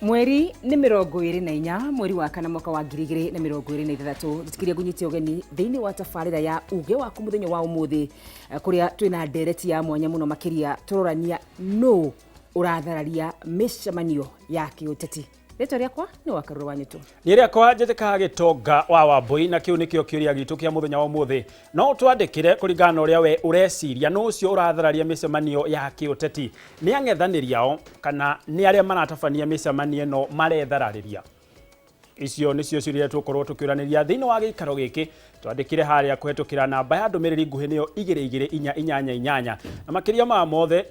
Mweri nĩ 24 mweri wa kana mwaka wa 2026. Njĩtĩkĩria ngũnyite ũgeni thĩinĩ wa tabarĩra ya uge waku mũthenya wa ũmũthĩ, kũrĩa twĩna ndereti ya mwanya mũno makĩria tũrorania nũ ũrathararia mĩcemanio ya kĩũteti. Rĩtwa rĩakwa nĩ Wakarũrũ wa Nyũtũ. Niĩ rĩakwa njĩtĩkaga Gĩtonga wa Wambũi, na kĩu nĩkĩo kĩũria gitũ kĩa mũthenya wa ũmũthĩ. No ũtwandĩkĩre kũringana na ũrĩa we ũreciria, nũ ũcio ũrathararia mĩcemanio ya kĩũteti? Nĩ ang'ethanĩri ao kana nĩ arĩa maratabania mĩcemanio ĩno marethararĩria? Icio nĩcio ciũria iria tũgũkorwo tũkĩũranĩria thĩinĩ wa gĩikaro gĩkĩ. Twandĩkĩre harĩa kũhetũkĩra namba ya ndũmĩrĩri nguhĩ nĩyo 22488. Na makĩria ma mothe,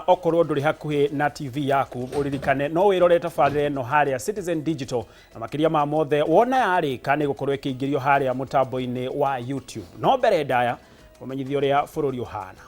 okorwo ndũrĩ hakuhĩ na TV yaku, ũririkane no wĩrore tabarĩra ĩno harĩa Citizen Digital. Na makĩria ma mothe, wona yarĩka nĩ ĩgũkorwo ĩkĩingĩrio harĩa mũtambo-inĩ wa YouTube. No mbere ndaya, kũmenyithia ũrĩa bũrũri ũhana.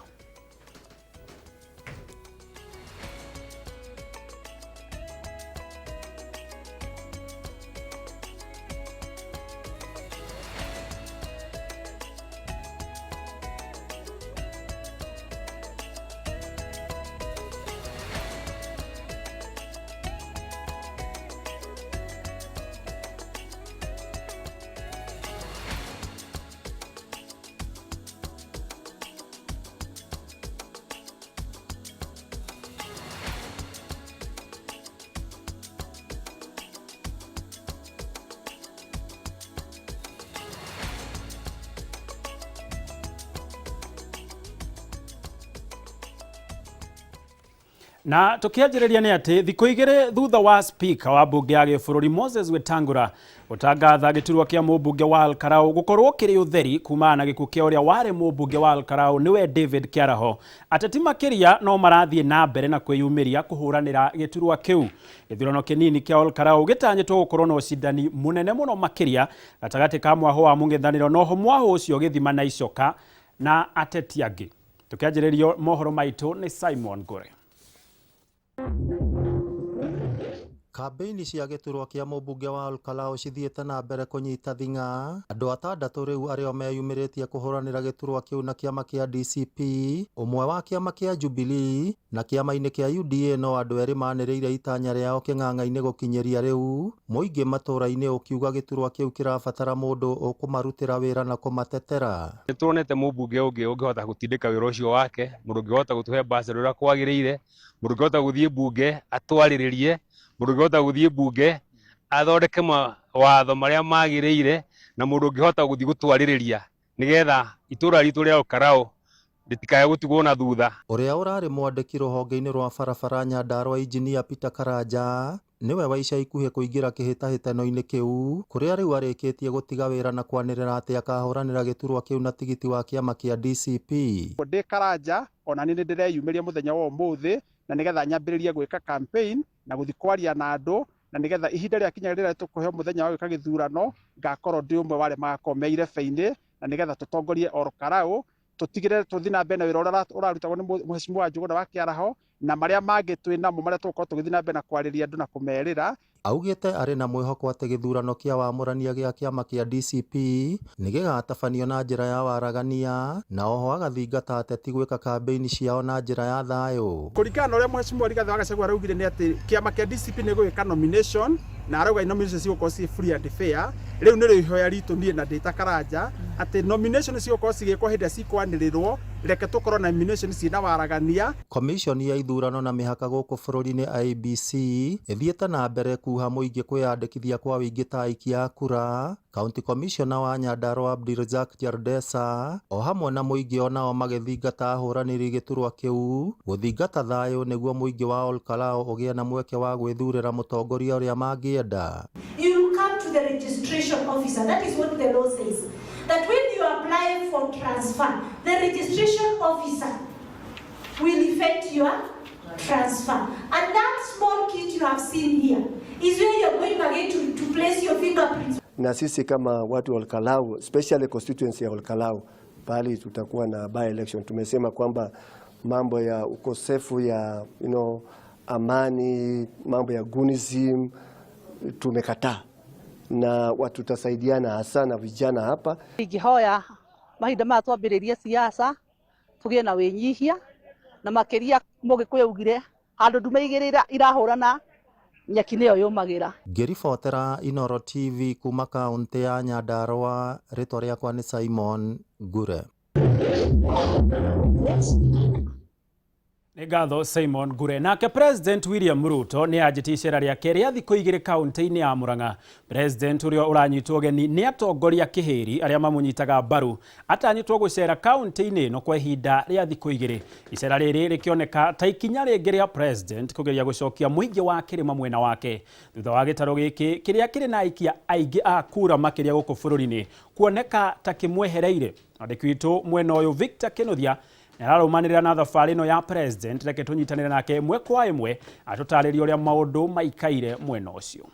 Na tukianjĩrĩria nĩ atĩ thikũ igĩrĩ thutha wa speaker wa mbunge ya gĩbũrũri Moses Wetangula gũtangatha gĩturwa kĩa mũmbunge wa Olkalau gũkorwo kĩrĩ ũtheri kumana na gĩkuũ kĩa ũrĩa warĩ mũmbunge wa Olkalau nĩwe David Kĩaraho, ateti makĩria no marathiĩ na mbere na kwĩyumĩria kũhũranĩra gĩturwa kĩu. Gĩthurano kĩnini kĩa Olkalau gĩtanyĩtwo gũkorwo na ũcindani mũnene mũno makĩria gatagatĩ ka mwahũ wa mũng'ethanĩro noho mwahũ ũcio gĩthima na icoka na ateti angĩ. Tũkĩanjĩrĩrio mohoro maitũ nĩ Simon Ngure. Kambĩini cia gĩturwa kĩa mũmbunge wa Olkalau cithiĩte na mbere kũnyita thing'a. Andũ atandatũ rĩu arĩo meyumĩrĩtie kũhũranĩra gĩturwa kĩu na kĩama kĩa DCP, ũmwe wa kĩama kĩa Jubilee, na kĩama-inĩ kĩa UDA no andũ erĩ manĩrĩire itanya rĩao kĩng'ang'a-inĩ gũkinyĩria rĩu, mũingĩ matũra-inĩ ũkiuga gĩturwa kĩu kĩrabatara mũndũ ũkũmarutĩra wĩra na kũmatetera. Nĩ tuonete mũmbunge ũngĩ ũngĩhota gũtindĩka wĩra ũcio wake, mũndũ ũngĩhota gũtũhe bursary ũrĩa kwagĩrĩire, mũndũ ũngĩhota gũthiĩ mbunge atwarĩrĩrie, mũndũ ũngĩhota gũthiĩ mbunge athondeke mawatho marĩa magĩrĩire, na mũndũ ũngĩhota gũthiĩ gũtwarĩrĩria nĩgetha itũra ritũ rĩa Olkalau rĩtikae gũtigwo na thutha. Ũrĩa ũrarĩ mwandĩki rũhonge-inĩ rwa barabara Nyandarua Injinia Peter Karanja nĩwe wa ica ikuhĩ kũingĩra kĩhĩtahĩtano-inĩ kĩu kũrĩa rĩu arĩkĩtie gũtiga wĩra na kwanĩrĩra atĩ akahũranĩra gĩturwa kĩu na tigiti wa kĩama kĩa DCP. Ndĩ Karanja ona niĩ nĩ ndĩreyumĩria mũthenya wa ũmũthĩ na nĩgetha nyambĩrĩrie gwĩka campaign na gũthiĩ kwaria na andũ na nĩgetha ihinda rĩakinya rĩrĩa tũkũheo mũthenya wa gwĩka gĩthurano ngakorwo ndĩ ũmwe wa arĩa magakorwo me irebe-inĩ na nĩgetha tũtongorie Olkalau tũtigĩrĩre tũthiĩ na mbere na wĩra ũrĩa ũrarutagwo nĩ Mheshimiwa Njũgũna wa Kĩaraho na marĩa mangĩ twĩ namo marĩa tũgũkorwo tũgĩthiĩ na mbere na kwarĩria andũ na kũmerĩra. Augĩte arĩ na mwĩhoko atĩ gĩthurano kĩa wamũrania gĩa kĩama kĩa DCP nĩ gĩgatabanio na njĩra ya waragania na oho agathingata ateti gwĩka kambĩini ciao na njĩra ya thayũ. Kũringana na ũrĩa Mheshimiwa Rigathĩ wa Gachagua araugire nĩ atĩ kĩama kĩa DCP nĩ gũgĩka nomination na arauga nomination cigũkorwo ciĩ free and fair. Rĩu nĩrĩo ihoya ritũ niĩ na ndĩ ta Karanja atĩ nomination cigũkorwo cigĩkwo hĩndĩ ĩrĩa cikwanĩrĩrwo, reke tũkorwo na nomination ciĩna waragania. Komishoni ya ithurano na mĩhaka gũkũ bũrũri-inĩ IEBC ĩthiĩte na mbere kuha mũingĩ kwĩyandĩkithia kwa ũingĩ ta aikia a kura, County Commissioner wa Nyandarua Abdirizak Jardesa o hamwe na mũingĩ onao magĩthingata ahũranĩri gĩturwa kĩu gũthingata thayũ nĩguo mũingĩ wa Olkalau ũgĩe na mweke wa gwĩthurĩra mũtongoria ũrĩa mangĩenda. You come to the registration officer. That is what the law says. That when you apply for transfer, the registration officer will effect your transfer. And that small kit you have seen here is where you're going again to place your fingerprints. Na sisi kama watu wa Olkalau, especially constituency ya Olkalau, pahali tutakuwa na by election, tumesema kwamba mambo ya ukosefu ya amani, mambo ya gunism tumekataa, na watu tutasaidiana hasa na vijana hapa. Ingĩhoya mahinda maya twambĩrĩrie siasa tũgĩe na wĩnyihia, na makĩria Mũgĩkũyũ augire handũ ndume igĩrĩ irahũrana Nyeki nĩyo yũmagĩra. Ngĩribotera Inooro TV kuma kaũntĩ ya Nyandarua, rĩtwa rĩakwa nĩ Simon Ngure. Nĩ ngatho Simon Ngure. Nake President William Ruto nĩ anjĩtie icera rĩake rĩa thikũ 2 kaũntĩ-inĩ ya Murang'a. President ũrĩa ũranyitwo ũgeni nĩ atongoria kĩhĩri arĩa mamũnyitaga mbaru atanyĩtwo gũcera kaũntĩ-inĩ ĩno kwa ihinda rĩa thikũ 2. Icera rĩrĩ rĩkĩoneka ta ikinya rĩngĩ rĩa President kũgeria gũcokia mũingĩ wa kĩrĩma mwena wake thutha wa gĩtarũ gĩkĩ kĩrĩa kĩrĩ na aikia aingĩ a kura makĩria gũkũ bũrũri-inĩ kuoneka ta kĩmwehereire. Mwandĩki witũ mwena ũyũ Victor Kinuthia nĩararũmanĩrĩra na thabarĩ ĩno ya President. Reke tũnyitanĩre nake ĩmwe kwa ĩmwe atũtarĩrie ũrĩa maũndũ maikaire mwena ũcio.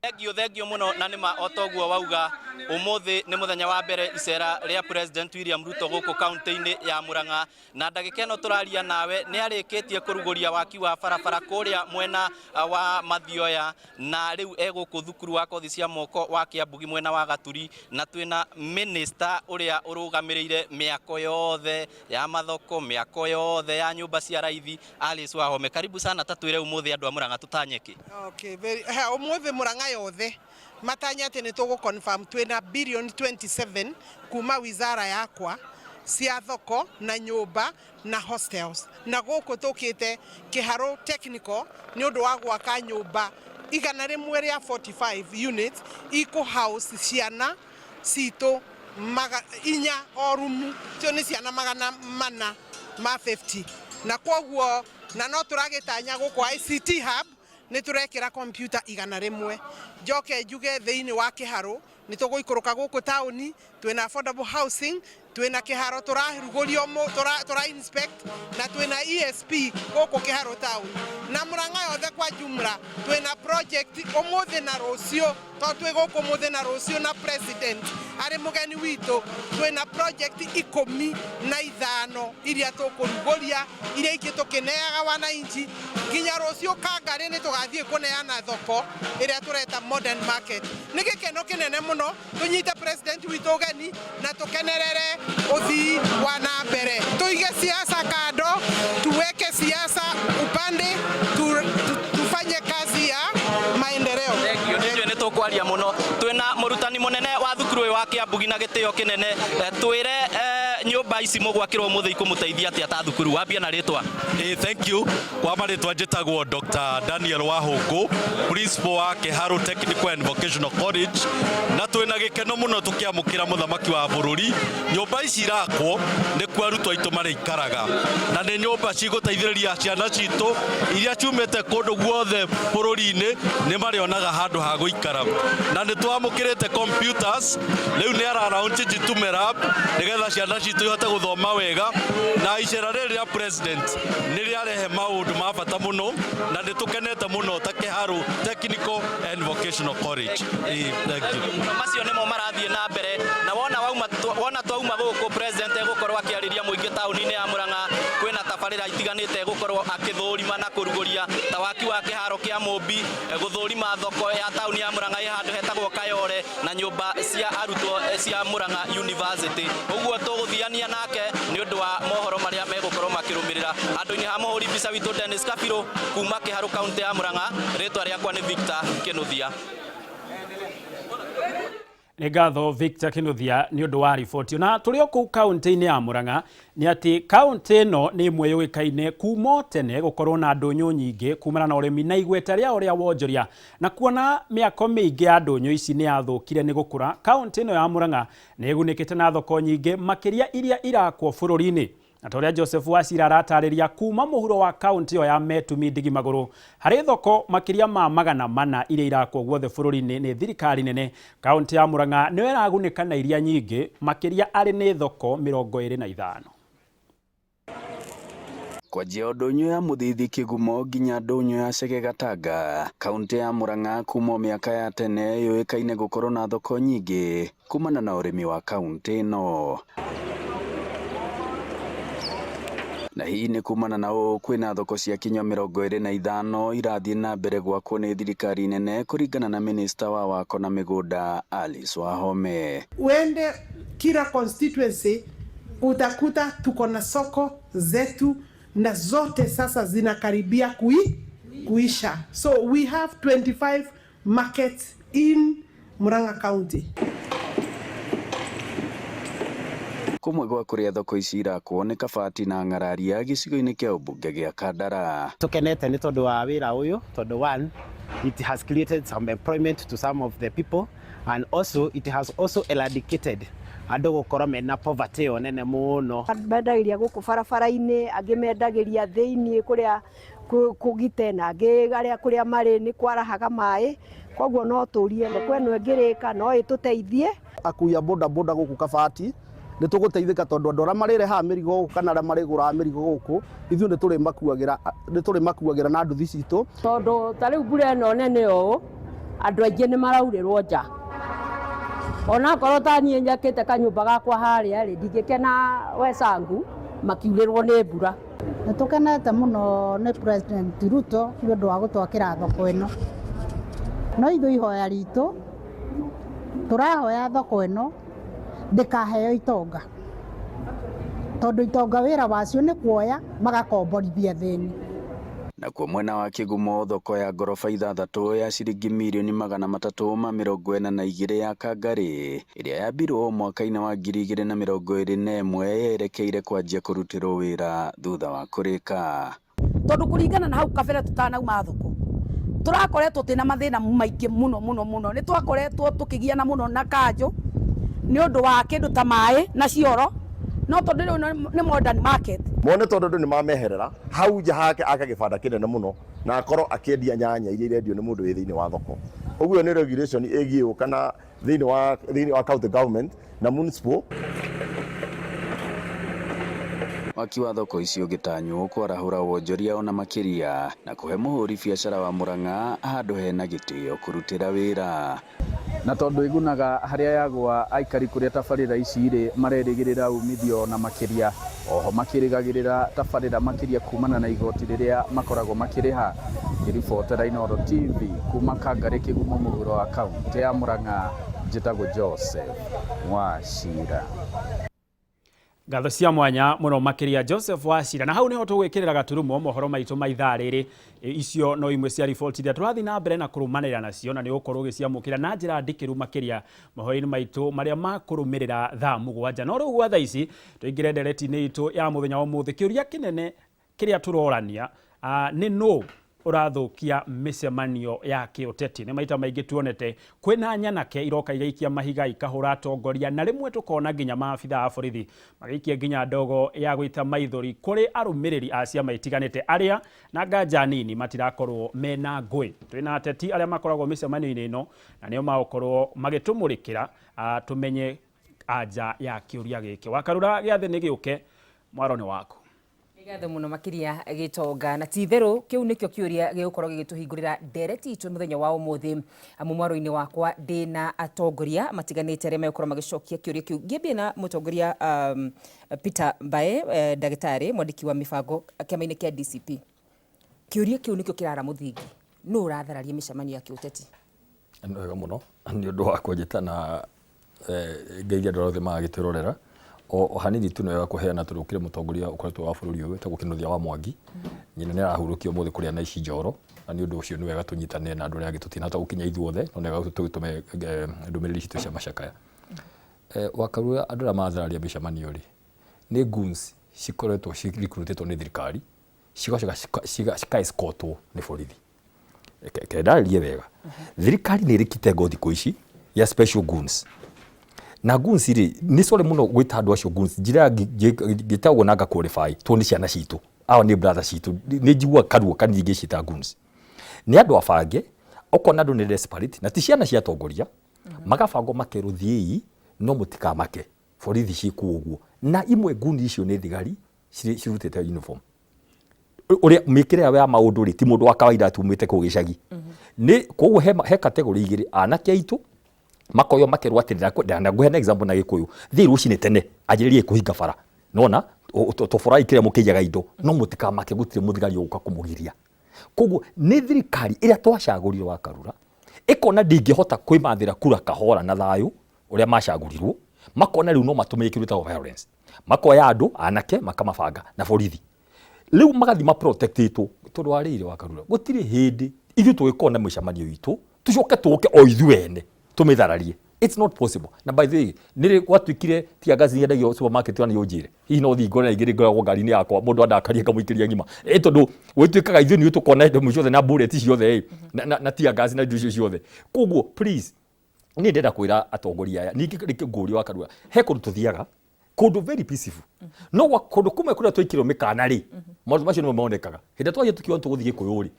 Thengio thengio muno na nĩma o toguo wauga ũmũthĩ nĩ mũthenya wa mbere icera rĩa President William Ruto gũkũ kaunti-inĩ ya Murang'a, na ndagĩka ĩno tũraria nawe nĩ arĩkĩtie kũrugũria waki wa barabara kũrĩa mwena wa Mathioya, na rĩu egũkũ thukuru wa kothi cia moko wa Kĩambugi mwena wa Gaturi, na twĩna minister ũrĩa ũrũgamĩrĩire mĩako yothe ya mathoko, mĩako yothe ya nyũmba cia raithi, Alice Wahome. Karibu sana, ta twĩre ũmũthĩ andũ a Murang'a tũtanye kĩ? Okay, very, ũmũthĩ Murang'a yothe matanya atĩ nĩ tũgũ confirm twĩna billion 27 kuma wizara yakwa cia thoko na nyũmba na hostels, na gũkũ tũkĩte Kĩharũ Technical nĩ ũndũ wa gwaka nyũmba 145 units ikũ house ciana citũ 4 o rumu, cio nĩ ciana 450, na koguo na no tũragĩtanya gũkũ ICT hub nĩ tũrekĩra computer 100. Njoke njuge thĩinĩ wa Kĩharũ nĩ tũgũikũrũka gũkũ taũni, twĩna affordable housing, twĩna Kĩharo tũrarugũrio, tũra inspect, na twĩna ESP gũkũ Kĩharũ taũni na Murang'a yothe kwa jumla twĩna project ũmũthĩ na rũciũ, tondũ twĩ gũkũ ũmũthĩ na rũciũ na President arĩ mũgeni witũ, twĩna project 15 iria tũkũrugũria, iria ingĩ tũkĩneaga wananchi nginya rũciũ Kangarĩ nĩ tũgathiĩ kũneana thoko ĩrĩa tũreta modern market. Nĩ gĩkeno kĩnene mũno tũnyite President witũ ũgeni na tũkenerere ũthii wa na mbere. Tũige siasa kando, tuweke siasa upande, tufanye kazi ya maendeleo. Thengio, nĩ nĩ tũkwaria mũno. Twĩna mũrutani mũnene wa thukuru ũyũ wa Kĩambugi na gĩtĩo kĩnene. Twĩre nyũmba ici mũgwakĩrwo ũmũthĩ ikũmũteithia atĩa ta thukuru? Wambia na rĩtwa. Thank you. Kwa marĩtwa njĩtagwo Dr. Daniel Wahũngũ, principal wa Kĩharũ Technical and Vocational College, na twĩna gĩkeno mũno tũkĩamũkĩra mũthamaki wa bũrũri. Nyũmba ici irakwo nĩkuo arutwo aitũ marĩikaraga, na nĩ nyũmba cigũteithĩrĩria ciana citũ iria ciumĩte kũndũ guothe bũrũri-inĩ, nĩ marĩonaga handũ ha gũikara. Na nĩ twamũkĩrĩte computers, rĩu nĩ ara launch Jitume Lab nĩgetha ciana citũ ihote gũthoma wega. Na icera rĩrĩ rĩa President nĩ rĩarehe maũndũ ma bata mũno, na nĩ tũkenete mũno ta Kĩharũ Technical and Vocational College. Thank you. Macio nĩmo marathiĩ na mbere, na wona wauma wona twauma gũkũ President egũkorwo akĩarĩria mũingĩ taũni-inĩ ya Murang'a. Kwĩna tabarĩra itiganĩte egũkorwo akĩthũrima na kũrugũria, ta waki wa kĩharo kĩa Mũmbi, gũthũrima thoko ya taũni ya Murang'a ĩ handũ hetagwo Kayore, na nyũmba cia arutwo cia Murang'a University. Ũguo tũgũthiania nake nĩ ũndũ wa mohoro marĩa megũkorwo makĩrũmĩrĩra. Handũ-inĩ ha mũhũri mbica witũ Dennis Kabirũ kuma Kĩharũ kaũntĩ ya Murang'a, rĩtwa rĩakwa nĩ Victor Kĩnuthia. Nĩ ngatho Victor Kinuthia nĩ ũndũ wa riboti. Na tũrĩ o kũu kaũntĩ-inĩ ya Murang'a, nĩ atĩ kaũntĩ ĩno nĩ ĩmwe yũĩkaine kuma o tene gũkorwo na ndũnyũ nyingĩ kumana na ũrĩmi na igweta rĩao rĩa wonjoria, na kuona mĩako mĩingĩ ya ndũnyũ ici nĩ yathũkire nĩ gũkũra, kaũntĩ ĩno ya Murang'a nĩ ĩgunĩkĩte na thoko nyingĩ makĩria iria irakwo bũrũri-inĩ. Na ta ũrĩa Joseph Wachira aratarĩria, kuma mũhuro wa kaũntĩ ĩyo ya Metumi Ndigi Magũrũ harĩ thoko makĩria ma 400 iria irakwo guothe bũrũri-inĩ nĩ thirikari nene, kaũntĩ ya Murang'a nĩyo ĩragunĩka na iria nyingĩ makĩria arĩ nĩ thoko 25. Kwanjia ndũnyũ ya Mũthithi Kĩgumo nginya ndũnyũ ya Chege Gatanga, kaũntĩ ya Murang'a kuma mĩaka ya tene yũĩkaine gũkorwo na thoko nyingĩ kumana na ũrĩmi wa kaũntĩ ĩno. Na hii nĩ kumana na ũũ kwĩna thoko cia kinyua 25 irathiĩ na mbere gwakwo nĩ thirikari nene kũringana na minista wa wako na mĩgũnda Alice Wahome. Uende kila constituency utakuta tuko na soko zetu na zote sasa zinakaribia kui. kuisha. So we have 25 markets in Murang'a County. Kũmwe gwa kũrĩa thoko ici irakwo nĩ Kabati na Ng'araria gĩcigo-inĩ kĩa ũmbunge gĩa Kandara. Tũkenete nĩ tondũ wa wĩra ũyũ tondũ one, it has created some employment to some of the people and also it has also eradicated andũ gũkorwo mena poverty ĩyo nene mũno. Mendagĩria gũkũ barabara-inĩ, angĩ mendagĩria thĩiniĩ kũrĩa kũgite na angĩ arĩa kũrĩa marĩ nĩ kwarahaga maĩ, koguo no tũrie thoko ĩno ĩngĩrĩka no ĩtũteithie. Akui a boda boda gũkũ Kabati nĩ tũgũteithĩka tondũ andũ arĩa marĩrehaga mĩrigo gũkũ kana arĩa marĩgũraga mĩrigo gũkũ ithuĩ nĩ tũrĩmakuagĩra na nduthi citũ. Tondũ ta rĩu mbura ĩno nene ũũ andũ aingĩ nĩ maraurĩrwo nja, onakorwo ta niĩ njakĩte kanyũmba gakwa harĩa rĩ ndingĩkena wecangu makiurĩrwo nĩ mbura. Nĩ tũkenete mũno nĩ President Ruto nĩ ũndũ wa gũtwakĩra thoko ĩno, no ithuĩ ihoya ritũ tũrahoya thoko ĩno ndĩkaheo itonga, tondũ itonga wĩra wacio nĩ kuoya magakomborithia thĩni. Nakuo mwena wa Kĩgumo thoko ya ngoroba ithathatũ ya ciringi mirioni 342 ya Kangarĩ ĩrĩa yambirwo mwaka-inĩ wa 2021 yerekeire kwanjia kũrutĩrwo wĩra thutha wa kũrĩka. Tondũ kũringana na hau kabere tũtanauma thoko tũrakoretwo twĩna mathĩna maingĩ mũno mũno mũno, nĩ twakoretwo tũkĩgiana mũno na kanjũ nĩ ũndũ wa kĩndũ ta maĩ na cioro, no tondũ rĩu nĩ modern market. Mone tondũ andũ nĩ mameherera hau nja hake ake gĩbanda kĩnene mũno na akorwo akĩendia nyanya iria irendio nĩ mũndũ wĩ thĩinĩ wa thoko. Ũguo nĩ regulation ĩgiĩ gũka na thĩinĩ wa county government na municipal. Waki wa thoko ici ũgĩtanywo kwarahũra wonjoria ona makĩria na kũhe mũhũri biacara wa Murang'a handũ hena gĩtĩo kũrutĩra wĩra. Na tondũ ĩgunaga harĩa yagwa aikari kũrĩa tabarĩra ici irĩ marerĩgĩrĩra umithio na makĩria, oho makĩrĩgagĩrĩra tabarĩra makĩria kumana na igoti rĩrĩa makoragwo makĩrĩha. Ngĩribotera Inooro TV kuma Kangarĩ Kĩgumo mũhuro wa kaunti ya Murang'a, njĩtagwo Joseph Wachira. Ngatho cia mwanya mũno makĩria Joseph Wachira. Na hau niho tũgwĩkĩrĩra gaturumo mohoro maitũ ma ithaa rĩrĩ. Icio no imwe cia riboti iria tũrathiĩ na mbere na kũrũmanĩrĩra nacio, na nĩ ũgũkorwo ũgĩciamũkĩra na njĩra ndikĩru makĩria mohoro-inĩ maitũ marĩa makũrũmĩrĩra thaa 7. No rĩu gwa thaa ici tũingĩre ndereti-inĩ itũ ya mũthenya wa ũmũthĩ. Kĩũria kĩnene kĩrĩa tũrorania nĩ nũ ũrathũkia mĩcemanio ya kĩũteti. Nĩ maita maingĩ tuonete kwĩna nyanake iroka igaikia mahiga ikahũra atongoria, na rĩmwe tũkona nginya maabitha a borithi magĩikia nginya ndogo ya gũita maithori kũrĩ arũmĩrĩri a ciama itiganĩte arĩa na nganja nini matirakorwo mena ngũĩ. Twĩna ateti arĩa makoragwo mĩcemanio-inĩ ĩno na nĩo magũkorwo magĩtũmũrĩkĩra tũmenye anja ya kĩũria gĩkĩ. Wakarura gĩathĩ nĩ gĩũke, mwaro nĩ waku. Ngatho mũno makĩria gĩtonga, na ti itherũ kĩu nĩkĩo kĩũria gĩgũkorwo gĩgĩtũhingũrĩra ndereti itũ mũthenya wa ũmũthĩ. Amu mwaro-inĩ wakwa ndĩna atongoria matiganĩte arĩa megũkorwo magĩcokia kĩũria kĩu. Ngĩambie na mũtongoria Peter Mbae, ndagĩtarĩ mwandĩki wa mĩbango kĩama-inĩ kĩa DCP. Kĩũria kĩu nĩkĩo kĩrara mũthingi, nũ ũrathararia mĩcemanio ya kĩũteti? Nĩ wega mũno nĩ ũndũ wa kũnjĩta na ngeithia andũ othe magagĩtwĩrorera. O hanini tu nĩ wega kũheana tondũ gũkĩrĩ mũtongoria ũkoretwo wa bũrũri ũyũ wĩtagwo Kĩnuthia wa Mwangi. Nyina nĩ arahurũkio ũmũthĩ kũrĩa na ici Njoro, na nĩ ũndũ ũcio nĩ wega tũnyitanĩre na andũ arĩa angĩ tũtinahota gũkinya ithuothe, no nĩ wega tũgĩtũme ndũmĩrĩri citũ cia macakaya. Wakarura andũ arĩa marathararia mĩcemanio rĩ, nĩ goons cikoretwo cirecruitĩtwo nĩ thirikari, cigacoka cika-escortwo nĩ borithi. Reke ndarĩrie wega. Thirikari nĩ ĩrĩ kitengo thikũ ici ya special goons. Na goons rĩ, nĩ sorry mũno gwĩta andũ acio goons, njĩra ngĩta ũguo na nga qualify, tondũ nĩ ciana citũ, awa nĩ brother citũ, nĩ njiguaga karuo kanini ngĩciĩta goons. Nĩ andũ abange, ũkona andũ nĩ desperate, na ti ciana cia atongoria, magabangwo makerwo thiĩi, no mũtikamake, borithi ciĩkuo ũguo. Na imwe goon icio nĩ thigari cirutĩte uniform. Ũrĩa mĩkĩre yao ya maũndũ rĩ, ti mũndũ wa kawaida tumĩte kũu gĩcagi. Nĩ koguo he category igĩrĩ, anake aitũ makoywo makerwo atĩrĩ, na ngũheana example na Gĩkũyũ, thiĩ rũcinĩ tene anjĩrĩrie kũhinga bara, nona tũborai kĩrĩa mũkĩigaga indo, no mũtikamake gũtirĩ mũthigari ũgũka kũmũgiria. Koguo nĩ thirikari ĩrĩa twacagũrire wa Karura ĩkona ndingĩhota kwĩmathĩra kura kahora na thayũ ũrĩa macagũrirwo, makona rĩu no matũmĩre kĩndũ gĩtagwo violence, makoya andũ anake makamabanga na borithi. Rĩu magathiĩ maprotectĩtwo tondũ wa rĩrĩ wa Karura, gũtirĩ hĩndĩ ithuĩ tũgĩkorwo na mĩcemanio itũ tũcoke tũke o ithuĩ ene tũmĩthararie. It's not possible. Na by the way, nĩ rĩ gwatuĩkire tear gas nĩ supermarket ona ũnjĩre hihi no thiĩ ngore na igĩrĩ ngoragwo ngari-inĩ yakwa mũndũ andakaria ngamũikĩria ng'ima ĩ tondũ gwĩtuĩkaga ithuĩ nĩ tũkona indo ciothe na bullet ciothe ĩ na tear gas na indo icio ciothe. Koguo please, niĩ ndĩrenda kwĩra atongoria aya ningĩ rĩngĩ ngũria wa Karua, he kũndũ tũthiaga kũndũ very peaceful, no gwa kũndũ kũmwe kũrĩa twĩkĩrwo mĩkana rĩ, maũndũ macio nĩmo monekaga. Hĩndĩ ĩrĩa twathiĩ tũkiuga tũgũthiĩ Gĩkũyũ rĩ,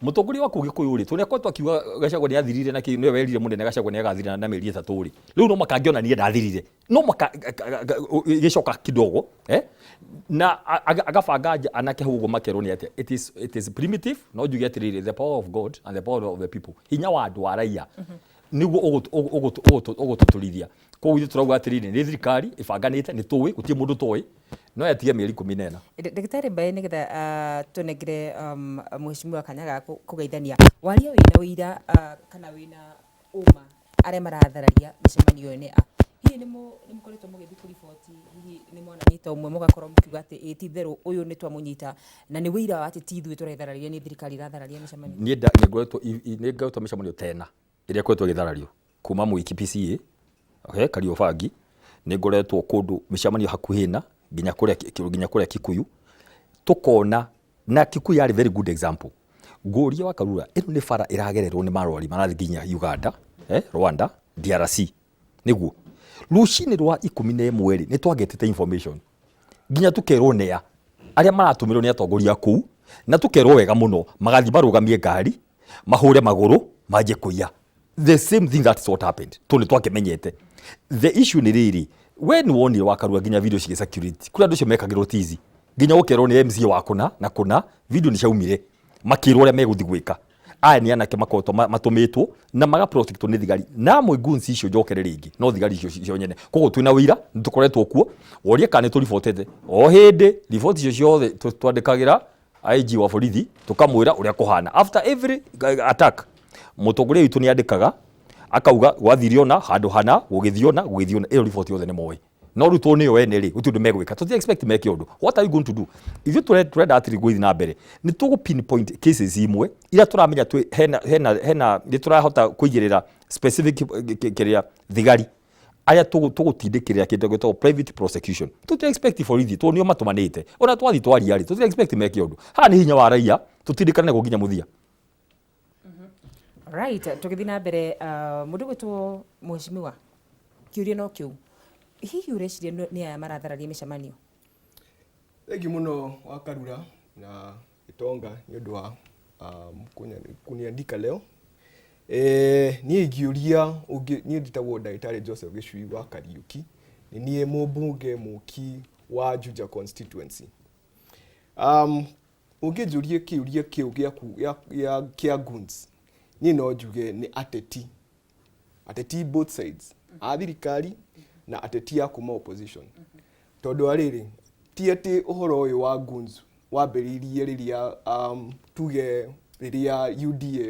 mũtongoria wa kũu Gĩkũyũ rĩ, tondũ nĩakoretwo akiuga Gachagua nĩathirire na kĩ, nĩwe werire mũnene Gachagua nĩagathira na mĩeri 3 rĩ, rĩu no mũhaka angĩonania ndathirire, no mũhaka gĩcoka kidogo eh? Na agabanga anake hau ũguo makerwo nĩ atĩa. It is primitive. No njuge atĩrĩrĩ, the power of God and the power of the people, hinya wa andũ a raia nĩguo ũgũtũtũrithia. Koguo ithuĩ tũrauga atĩrĩrĩ, nĩ thirikari ĩbanganĩte, nĩ tũĩ gũtirĩ mũndũ toĩ, no yatige mĩeri 14. Ndagĩtarĩ Mbaĩ, nĩgetha tũnengere mheshimiwa kanya ga kũgeithania waria, wĩna ũira kana wĩna ũma arĩa marathararia mĩcemanio ĩyo nĩ a? Hihi nĩ mũkoretwo mũgĩthiĩ kũriboti? Hihi nĩ mwananyita ũmwe mũgakorwo mũkiuga atĩ ĩ ti itherũ ũyũ nĩ twamũnyita, na nĩ wĩira wa atĩ ti ithuĩ tũrethararia, nĩ thirikari irathararia mĩcemanio? Niĩ nĩ ngoretwo mĩcemanio tena ĩrĩa ĩkoretwo ĩgĩtharario kuma Mwiki PCA, okay, Kariobangi. Nĩ ngoretwo kũndũ mĩcemanio hakuhĩ na nginya kũrĩa Kikuyu, tũkona na Kikuyu yarĩ very good example. Ngũria wa Karura, ĩno nĩ bara ĩragererwo nĩ marori marathiĩ nginya Uganda, Rwanda, DRC. Nĩguo rũcinĩ rwa 11 rĩ, nĩ twagetete information nginya tũkerwo nĩa arĩa maratũmĩrwo nĩ atongoria kũu, na tũkerwo wega mũno magathiĩ marũgamie ngari, mahũre magũrũ, manjie kũiya. The same thing, that's what happened, tondũ nĩ twakĩmenyete. The issue nĩ rĩrĩ, we nĩ wonire wakarua nginya video cigĩ security kũrĩa andũ acio mekagĩrwo tizi, nginya ũkerwo nĩ MCA wa kũna na kũna. Video nĩ ciaumire makĩrwo ũrĩa megũthiĩ gwĩka. Aya nĩ anake makoretwo matũmĩtwo na magaprotectwo nĩ thigari na amwe guns icio njokere rĩngĩ no thigari icio cio nyene. Koguo twĩna ũira, nĩ tũkoretwo kuo. Worie kana nĩ tũribotete, o hĩndĩ riboti icio ciothe twandĩkagĩra IG wa borithi, tũkamwĩra ũrĩa kũhana. After every attack, mũtongoria witũ nĩ andĩkaga akauga gwathire ona handũ hana, gũgĩthiĩ ona gũgĩthiĩ ona. Ĩyo riboti yothe nĩ moĩ, no rĩu tondũ nĩo ene rĩ, gũtirĩ ũndũ megwĩka. Tũti expect meke ũndũ. What are you going to do? Ithuĩ tũrenda atĩrĩ, gũthiĩ na mbere nĩ tũgũ pinpoint cases imwe iria tũramenya twĩ hena nĩ tũrahota kũigĩrĩra specific kĩrĩa thigari arĩa tũgũtindĩkĩrĩra kĩndũ gĩtagwo private prosecution. Tũti expect borithi tondũ nĩo matũmanĩte. Ona twathiĩ twaria rĩ, tũti expect meke ũndũ. Haha nĩ hinya wa raia, tũtindĩkane naguo nginya mũthia. Right, tũgĩthiĩ na mbere, mũndũ gwĩtwo mheshimiwa, kĩũria no kĩu, hihi ũreciria nĩ aya marathararia mĩcemanio? Thengiũ mũno wa Karura na Gĩtonga nĩ ũndũ wa kuniandika leo. Niĩ ingĩũria ũngĩ, niĩ njĩtagwo ndagĩtarĩ Joseph Gĩcui wa Kariũki, nĩ niĩ mũmbunge mũki wa Juja constituency. Ũngĩnjũria kĩũria kĩu gĩaku kĩa goons, niĩ no njuge nĩ ateti, ateti both sides, a thirikari na ateti a kuma opposition, tondũ wa rĩrĩ, ti atĩ ũhoro ũyũ wa goons wambĩrĩirie rĩrĩa tuge rĩrĩa UDA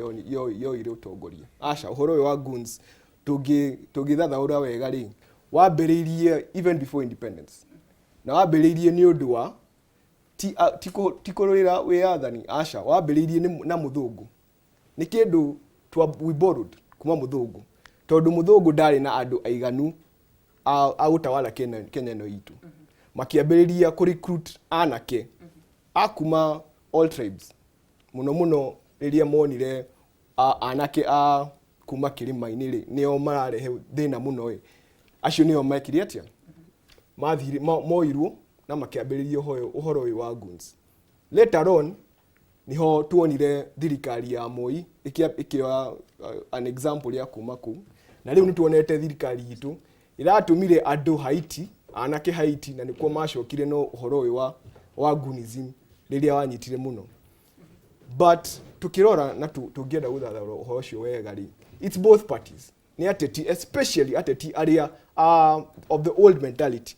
yoire ũtongoria. Aca, ũhoro ũyũ wa goons tũngĩthathaũra wega rĩ, wambĩrĩirie even before independence, na wambĩrĩirie nĩ ũndũ wa ti kũrũĩra wĩyathani. Aca, wambĩrĩirie na mũthũngũ. Nĩ kĩndũ we borrowed kuma mũthũngũ, tondũ mũthũngũ ndarĩ na andũ aiganu a gũtawara Kenya ĩno itũ. Makĩambĩrĩria kũ recruit anake a kuma all tribes, mũno mũno rĩrĩa monire anake a kuma kĩrĩma-inĩ rĩ, nĩo mararehe thĩna mũno ĩ. Acio nĩo mekire atĩa, mathire moirwo na makĩambĩrĩria ũhoro ũyũ wa goons. Later on niho tuonire thirikari ya Moi ĩkĩoya an example ya kuma kũu, na rĩu nĩ tuonete thirikari itũ ĩratũmire andũ Haiti, anake Haiti, na nĩkuo macokire no ũhoro ũyũ wa goonism rĩrĩa wanyitire mũno. But tukirora na tũngĩenda gũthathaũra ũhoro ũcio wega rĩ, it's both parties. Nĩ ateti, especially ateti arĩa of the old mentality.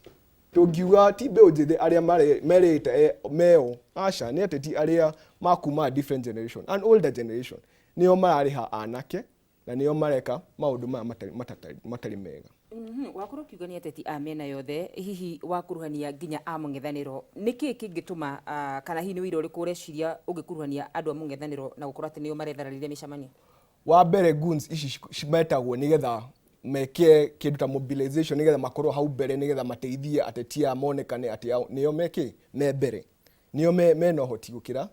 Tũngiuga ti mbeũ njĩthĩ arĩa merĩte meo, aca, nĩ ateti arĩa makuma different generation and older generation, nĩo mararĩha anake na nĩo mareka maũndũ maya matarĩ mega. Wakorwo ũkiuga nĩ ateti a mĩena yothe, hihi wakuruhania nginya a mũng'ethanĩro, nĩkĩ kĩngĩtũma, kana hihi nĩ ũira ũrĩkũ ũreciria ũngĩkuruhania andũ a mũng'ethanĩro na gũkorwo atĩ nĩo marethararĩria mĩcemanio? Wa mbere, goons ici metagwo nĩgetha meke kĩndũ ta mobilization, nĩgetha makorwo hau mbere, nĩgetha mateithie ateti aya monekane atĩ nĩo mekĩ me mbere, nĩo mena ũhoti gũkĩra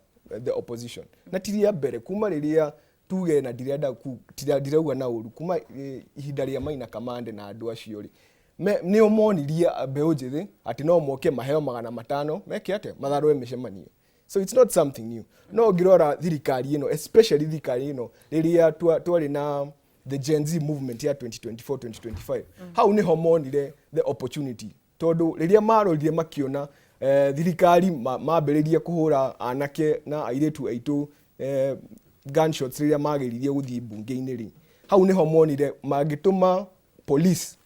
the opposition. Na ti rĩa mbere kuma rĩrĩa tuge, na ndirenda ndirauga na ũru, kuma ihinda rĩa Maina Kamande na andũ acio rĩ, nĩo monirie mbeũ njĩthĩ atĩ no moke maheo 500 meke atĩa, matharũe mĩcemanio. So it's not something new. No ũngĩrora thirikari ĩno, especially thirikari ĩno, rĩrĩa twarĩ na the Gen Z movement ya 2024 2025, hau nĩho monire the opportunity, tondũ rĩrĩa marorire makĩona thirikari mambĩrĩrie kũhũra anake na airĩtu aitũ gunshots rĩrĩa mageririe gũthiĩ mbunge-inĩ rĩ, hau nĩho monire mangĩtũma police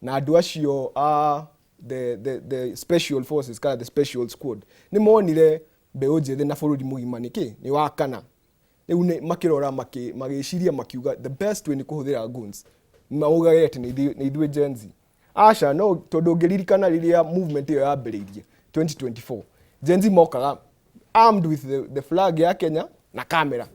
na andũ acio a the special forces kana the special squad. Nĩ monire mbeũ njĩthĩ na bũrũri mũgima nĩkĩ nĩ wakana. Rĩu nĩ makĩrora, magĩciria, makiuga the best way nĩ kũhũthĩra guns, maugage atĩ nĩ ithuĩ Gen Z. Aca, no tondũ ũngĩririkana rĩrĩa movement ĩyo yambĩrĩirie 2024, Gen Z mokaga armed with the flag ya Kenya na kamera,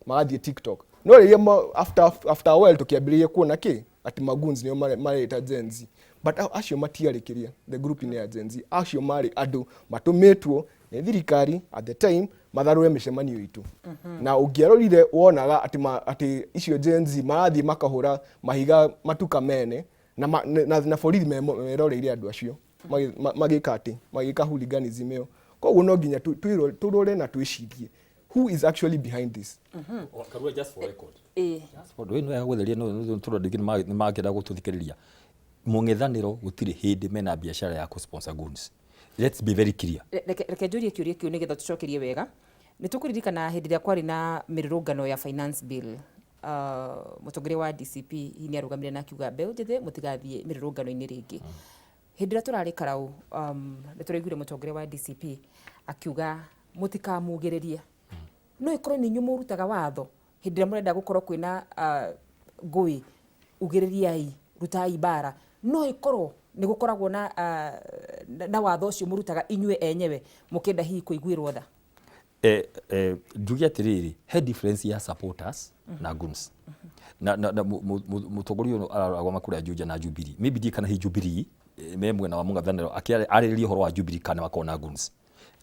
magathiĩ TikTok. No rĩrĩa after a while tũkĩambĩrĩria kuona kĩ atĩ magoons nĩo mareta Gen Z, but acio matiarĩ kĩrĩa the group inĩ ya Gen Z. Acio marĩ andũ matũmĩtwo nĩ thirikari at the time matharũre mĩcemanio itũ. Na ũngĩarorire wonaga atĩ atĩ icio Gen Z marathiĩ makahũra mahiga matuka mene na borithi meroreire andũ acio magĩka atĩ magĩka hooliganism ĩyo. Koguo no nginya tũrore na twĩcirie who is actually behind this. Karua, just for record. Just for we no gũtheria, no tũrona ndingĩ nĩ makĩenda gũtũthikĩrĩria. Mũng'ethanĩro gũtirĩ hĩndĩ mena biacara ya kũ-sponsor goons. Let's be very clear. Reke njũrie kĩũria kĩu nĩgetha tũcokerie wega. Nĩ tũkũririkana hĩndĩ ĩrĩa kwarĩ na mĩrũrũngano ya finance bill, mũtongoria wa DCP hihi nĩ arũgamire na akiuga mbeũ njĩthĩ mũtigathiĩ mĩrũrũngano-inĩ rĩngĩ. Hĩndĩ ĩrĩa tũrarĩ karau, nĩ tũraiguire mũtongoria wa DCP akiuga mũtikamugĩrĩrie. No ĩkorwo nĩ inyuĩ mũrutaga watho hĩndĩ ĩrĩa mũrenda gũkorwo kwĩna ngũĩ, ugĩrĩriai, rutai mbara. No ĩkorwo nĩ gũkoragwo na watho ũcio mũrutaga inyuĩ enyewe mũkĩenda hihi kũiguĩrwo tha. Njuge atĩrĩrĩ, he difference ya supporters na goons. Na mũtongoria ũyũ araragoma kũrĩa Juja na Jubilee, maybe ndiĩ kana hihi Jubilee me mwena wa mũng'ethanĩro akĩarĩrĩria ũhoro wa Jubilee kana makorwo na goons.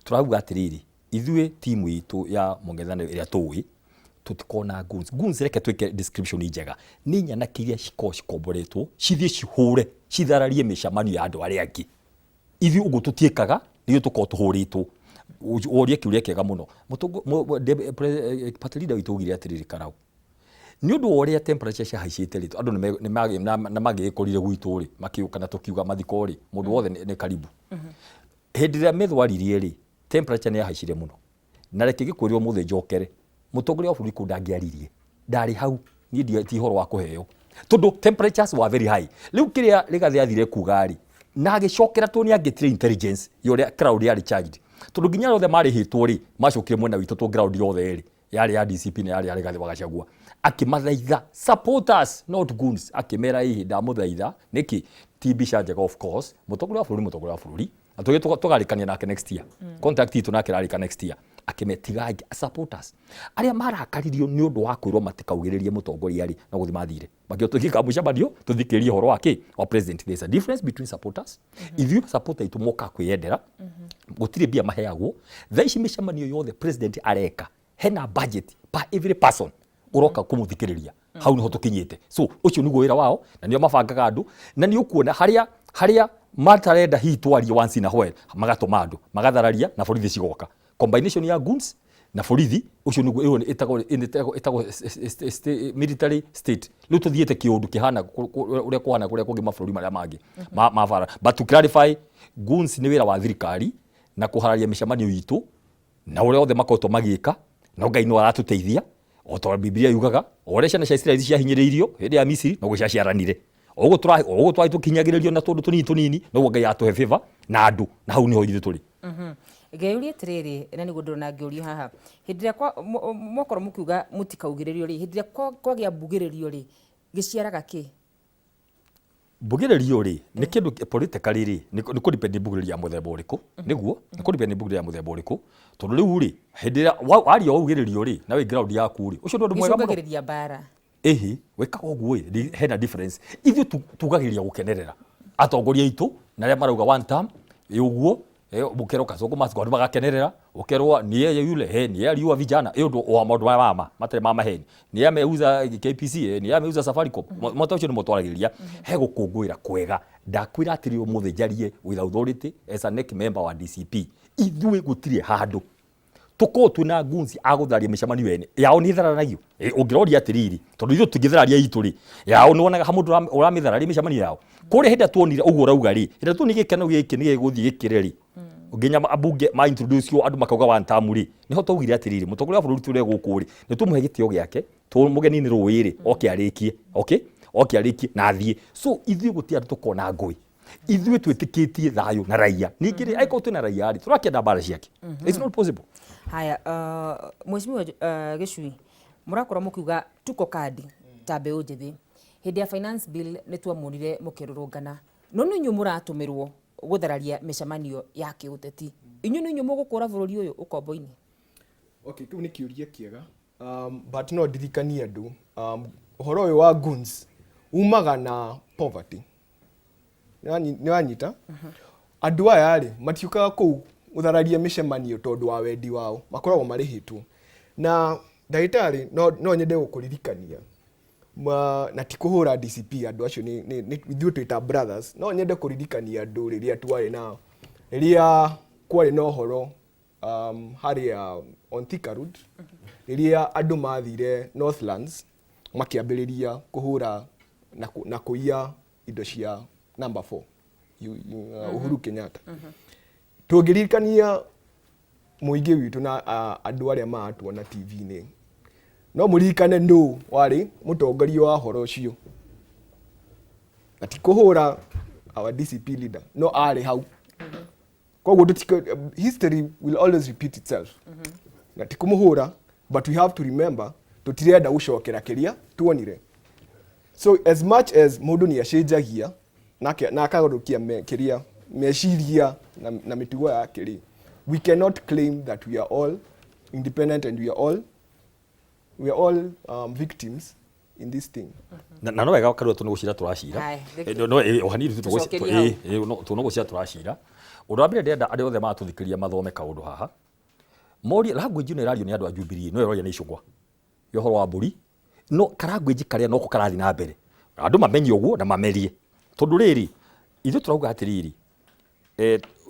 Tũrauga atĩrĩrĩ, ithuĩ timu itũ ya mũng'ethanĩro ĩrĩa tũĩ tũtikorwo na goons. Goons, reke twĩke description njega, nĩ nyanake iria cikoragwo cikomboretwo cithiĩ cihũre, cithararie mĩcemanio ya andũ arĩa angĩ. Ithuĩ ũguo tũtiĩkaga, nĩguo tũkorwo tũhũrĩtwo. Woria kĩũria kĩega mũno. Party leader witũ augire atĩrĩrĩ, Karau, nĩ ũndũ wa ũrĩa temperature ciahaicĩte rĩ, andũ nĩ magĩgĩkorire gwitũ rĩ, makĩũka na tũkiuga mathiko rĩ, mũndũ wothe nĩ karibu. Hĩndĩ ĩrĩa methwaririe rĩ, temperature nĩ yahaicire mũno. Na reke gĩkwĩre ũmũthĩ njokere, mũtongoria wa bũrũri kũu ndangĩaririe, ndarĩ hau. Niĩ ti ũhoro wa kũheo, tondũ temperatures were very high. Rĩu kĩrĩa Rigathĩ athire kuga rĩ, na agĩcokera tondũ nĩ angĩtire intelligence ya ũrĩa crowd yarĩ charged, tondũ nginya arĩa othe marĩhĩtwo rĩ, macokire mwena witũ, tondũ ground yothe rĩ yarĩ ya DCP na yarĩ ya Rigathĩ wa Gachagua. Akĩmathaitha, "Support us, not goons." Akĩmera, "Ĩhĩ, ndamũthaitha." Nĩkĩ ti mbica njega? Of course mũtongoria wa bũrũri, mũtongoria wa bũrũri na tũgĩ tũgarĩkania nake next year, contact itũ nake rarĩka next year. Akĩmetiga supporters arĩa marakaririo nĩ ũndũ wa kwĩrwo matikaugĩrĩrie mũtongoria rĩ, no gũthiĩ mathire makĩo tũgĩka mũcemanio tũthikĩrĩrie ũhoro wa kĩ wa president. There is a difference between supporters. Ithuĩ supporter itũ mokaga kwĩyendera, gũtirĩ mbia maheagwo. Thaa ici mĩcemanio yothe president areka, hena budget per every person ũroka kũmũthikĩrĩria. Hau niho tũkinyĩte. So ũcio nĩguo wĩra wao, na nĩo mabangaga andũ, na nĩ ũkuona harĩa matarenda hihi twarie once in a while, magatũma andũ magathararia na borithi cigoka, combination ya goons na borithi. Ũcio nĩguo ĩyo ĩtagwo military state. Rĩu tũthiĩte kĩũndũ kĩhana ũrĩa kũhana kũrĩa kũngĩ mabũrũri marĩa mangĩ ma bara. But to clarify, goons nĩ wĩra wa thirikari na kũhararia mĩcemanio itũ na ũrĩa othe makoretwo magĩka. No Ngai no aratũteithia, o ta ũrĩa Bibilia yugaga, o ũrĩa ciana cia Isiraeli ciahinyĩrĩirio hĩndĩ ya Misiri, noguo ciaciaranire. O ũguo tũrathiĩ tũkinyagĩrĩrio na tũndũ tũnini tũnini, noguo Ngai atũhe favor na andũ, na hau niho ithuĩ tũrĩ. Ngeyũria atĩrĩrĩ, na nĩguo ndĩrona ngĩũrio haha, hĩndĩ ĩrĩa mwakorwo mũkiuga mũtikaugĩrĩrio rĩ, hĩndĩ ĩrĩa kwagĩa mbugĩrĩrio rĩ, gĩciaraga kĩ? Mbugĩrĩrio rĩ, nĩ kĩndũ politically rĩ, nĩ kũ depend nĩ mbugĩrĩrio ya mũthemba ũrĩkũ, nĩguo, nĩ kũ depend nĩ mbugĩrĩrio ya mũthemba ũrĩkũ, tondũ rĩu rĩ, hĩndĩ ĩrĩa waria waugĩrĩrio rĩ, na wĩ ground yaku rĩ, ũcio nĩ ũndũ mwega mũno. Gĩcũngagĩrĩria mbara. Ĩhĩ, wĩkaga ũguo ĩ, hena difference. Ithuĩ tugagĩrĩria gũkenerera atongoria aitũ na arĩa marauga one term, ĩ ũguo, ũkerwo Kasongo must go, andũ magakenerera, ũkerwo ni yeye yule, he, ni yeye aliua vijana, ĩ ũndũ wa maũndũ maya ma ma, matarĩ ma maheni. Ni yeye ameuza KPC, ni yeye ameuza Safaricom. Mwata ũcio nĩmo twaragĩrĩria, he gũkũngũĩra kwega. Ndakwĩra atĩrĩ ũmũthĩ njarie with authority as a NEC member wa DCP. Ithuĩ gũtirĩ handũ tũkorwo twĩna ngunzi a gũthararia mĩcemanio ene yao nĩ ĩtharanagio. Ũngĩroria atĩrĩrĩ, tondũ ithuĩ tũtingĩthararia itũ rĩ, yao nĩ wonaga ha mũndũ ũramĩthararia mĩcemanio yao. Kũrĩa hĩndĩ ĩrĩa tuonire ũguo ũrauga rĩ, hĩndĩ ĩrĩa tuonire gĩkeno gĩkĩ nĩ gĩgũthiĩ gĩkĩre rĩ, nginya ambunge ma introduce andũ makauga one term rĩ, nĩho twaugire atĩrĩrĩ, mũtongoria wa bũrũri tũrĩ gũkũ rĩ, nĩ tũmũhe gĩtĩo gĩake, mũgeni nĩ rũĩ rĩ, oke arĩkie, okay? Oke arĩkie na athiĩ. So ithuĩ gũtirĩ andũ tũkoragwo na ngũĩ. Ithuĩ twĩtĩkĩtie thayũ na raia. Ningĩ rĩ, angĩkorwo twĩna raia rĩ, tũrakĩenda mbara ciake. It's not possible. Haya, Mheshimiwa Gĩcui, mũrakorwo mũkiuga tuko kadi ta mbeũ njĩthĩ. Hĩndĩ ya finance bill nĩ twamuonire mũkĩrũrũngana. No nĩ inyuĩ mũratũmĩrwo gũthararia mĩcemanio ya kĩũteti. Inyuĩ nĩ inyuĩ mũgũkũra bũrũri ũyũ ũkombo-inĩ? Okay, kĩu nĩ kĩũria kĩega. But no ndirikanie andũ, ũhoro ũyũ wa goons umaga na poverty. Nĩ wanyita? Andũ aya rĩ, matiũkaga kũu gũthararia mĩcemanio tondũ wa wendi wao, makoragwo marĩhĩtwo. Na ndagĩtarĩ, no nyende gũkũririkania, na ti kũhũra DCP, andũ acio nĩ ithuĩ twĩ ta brothers, no nyende kũririkania andũ rĩrĩa twarĩ na, rĩrĩa kwarĩ na ũhoro harĩa on Thika Road, rĩrĩa andũ mathire Northlands makĩambĩrĩria kũhũra na kũiya indo cia number 4, Uhuru Kenyatta. Tũngĩririkania mũingĩ witũ na andũ arĩa maratuona TV-inĩ, no mũririkane nũ warĩ mũtongoria wa ũhoro ũcio. Na ti kũhũra our DCP leader, no arĩ hau. Koguo history will always repeat itself. Na ti kũmũhũra, but we have to remember tũtirenda gũcokera kĩrĩa tuonire. So as much as mũndũ nĩ acenjagia na akagarũkia kĩrĩa meciria na mĩtugo yake rĩ, we cannot claim that we are all independent and we are all victims in this thing. Na no wega karua tũ nĩ gũcira tũracira. Aye, No, o hanini tu Tũcokerie hau. No, tũ no gũcira tũracira. Ũndũ wa mbere ndĩrenda arĩa othe maratũthikĩrĩria mathome kaũndũ haha. Morie language ĩno ĩrario nĩ andũ a Jubilee, no ĩroria nĩ icũgwa. Ya ũhoro wa mbũri, no karanguage karĩa noko karathiĩ na mbere. Andũ mamenye ũguo na mamerie. Tondũ rĩrĩ, ithuĩ tũrauga atĩrĩrĩ,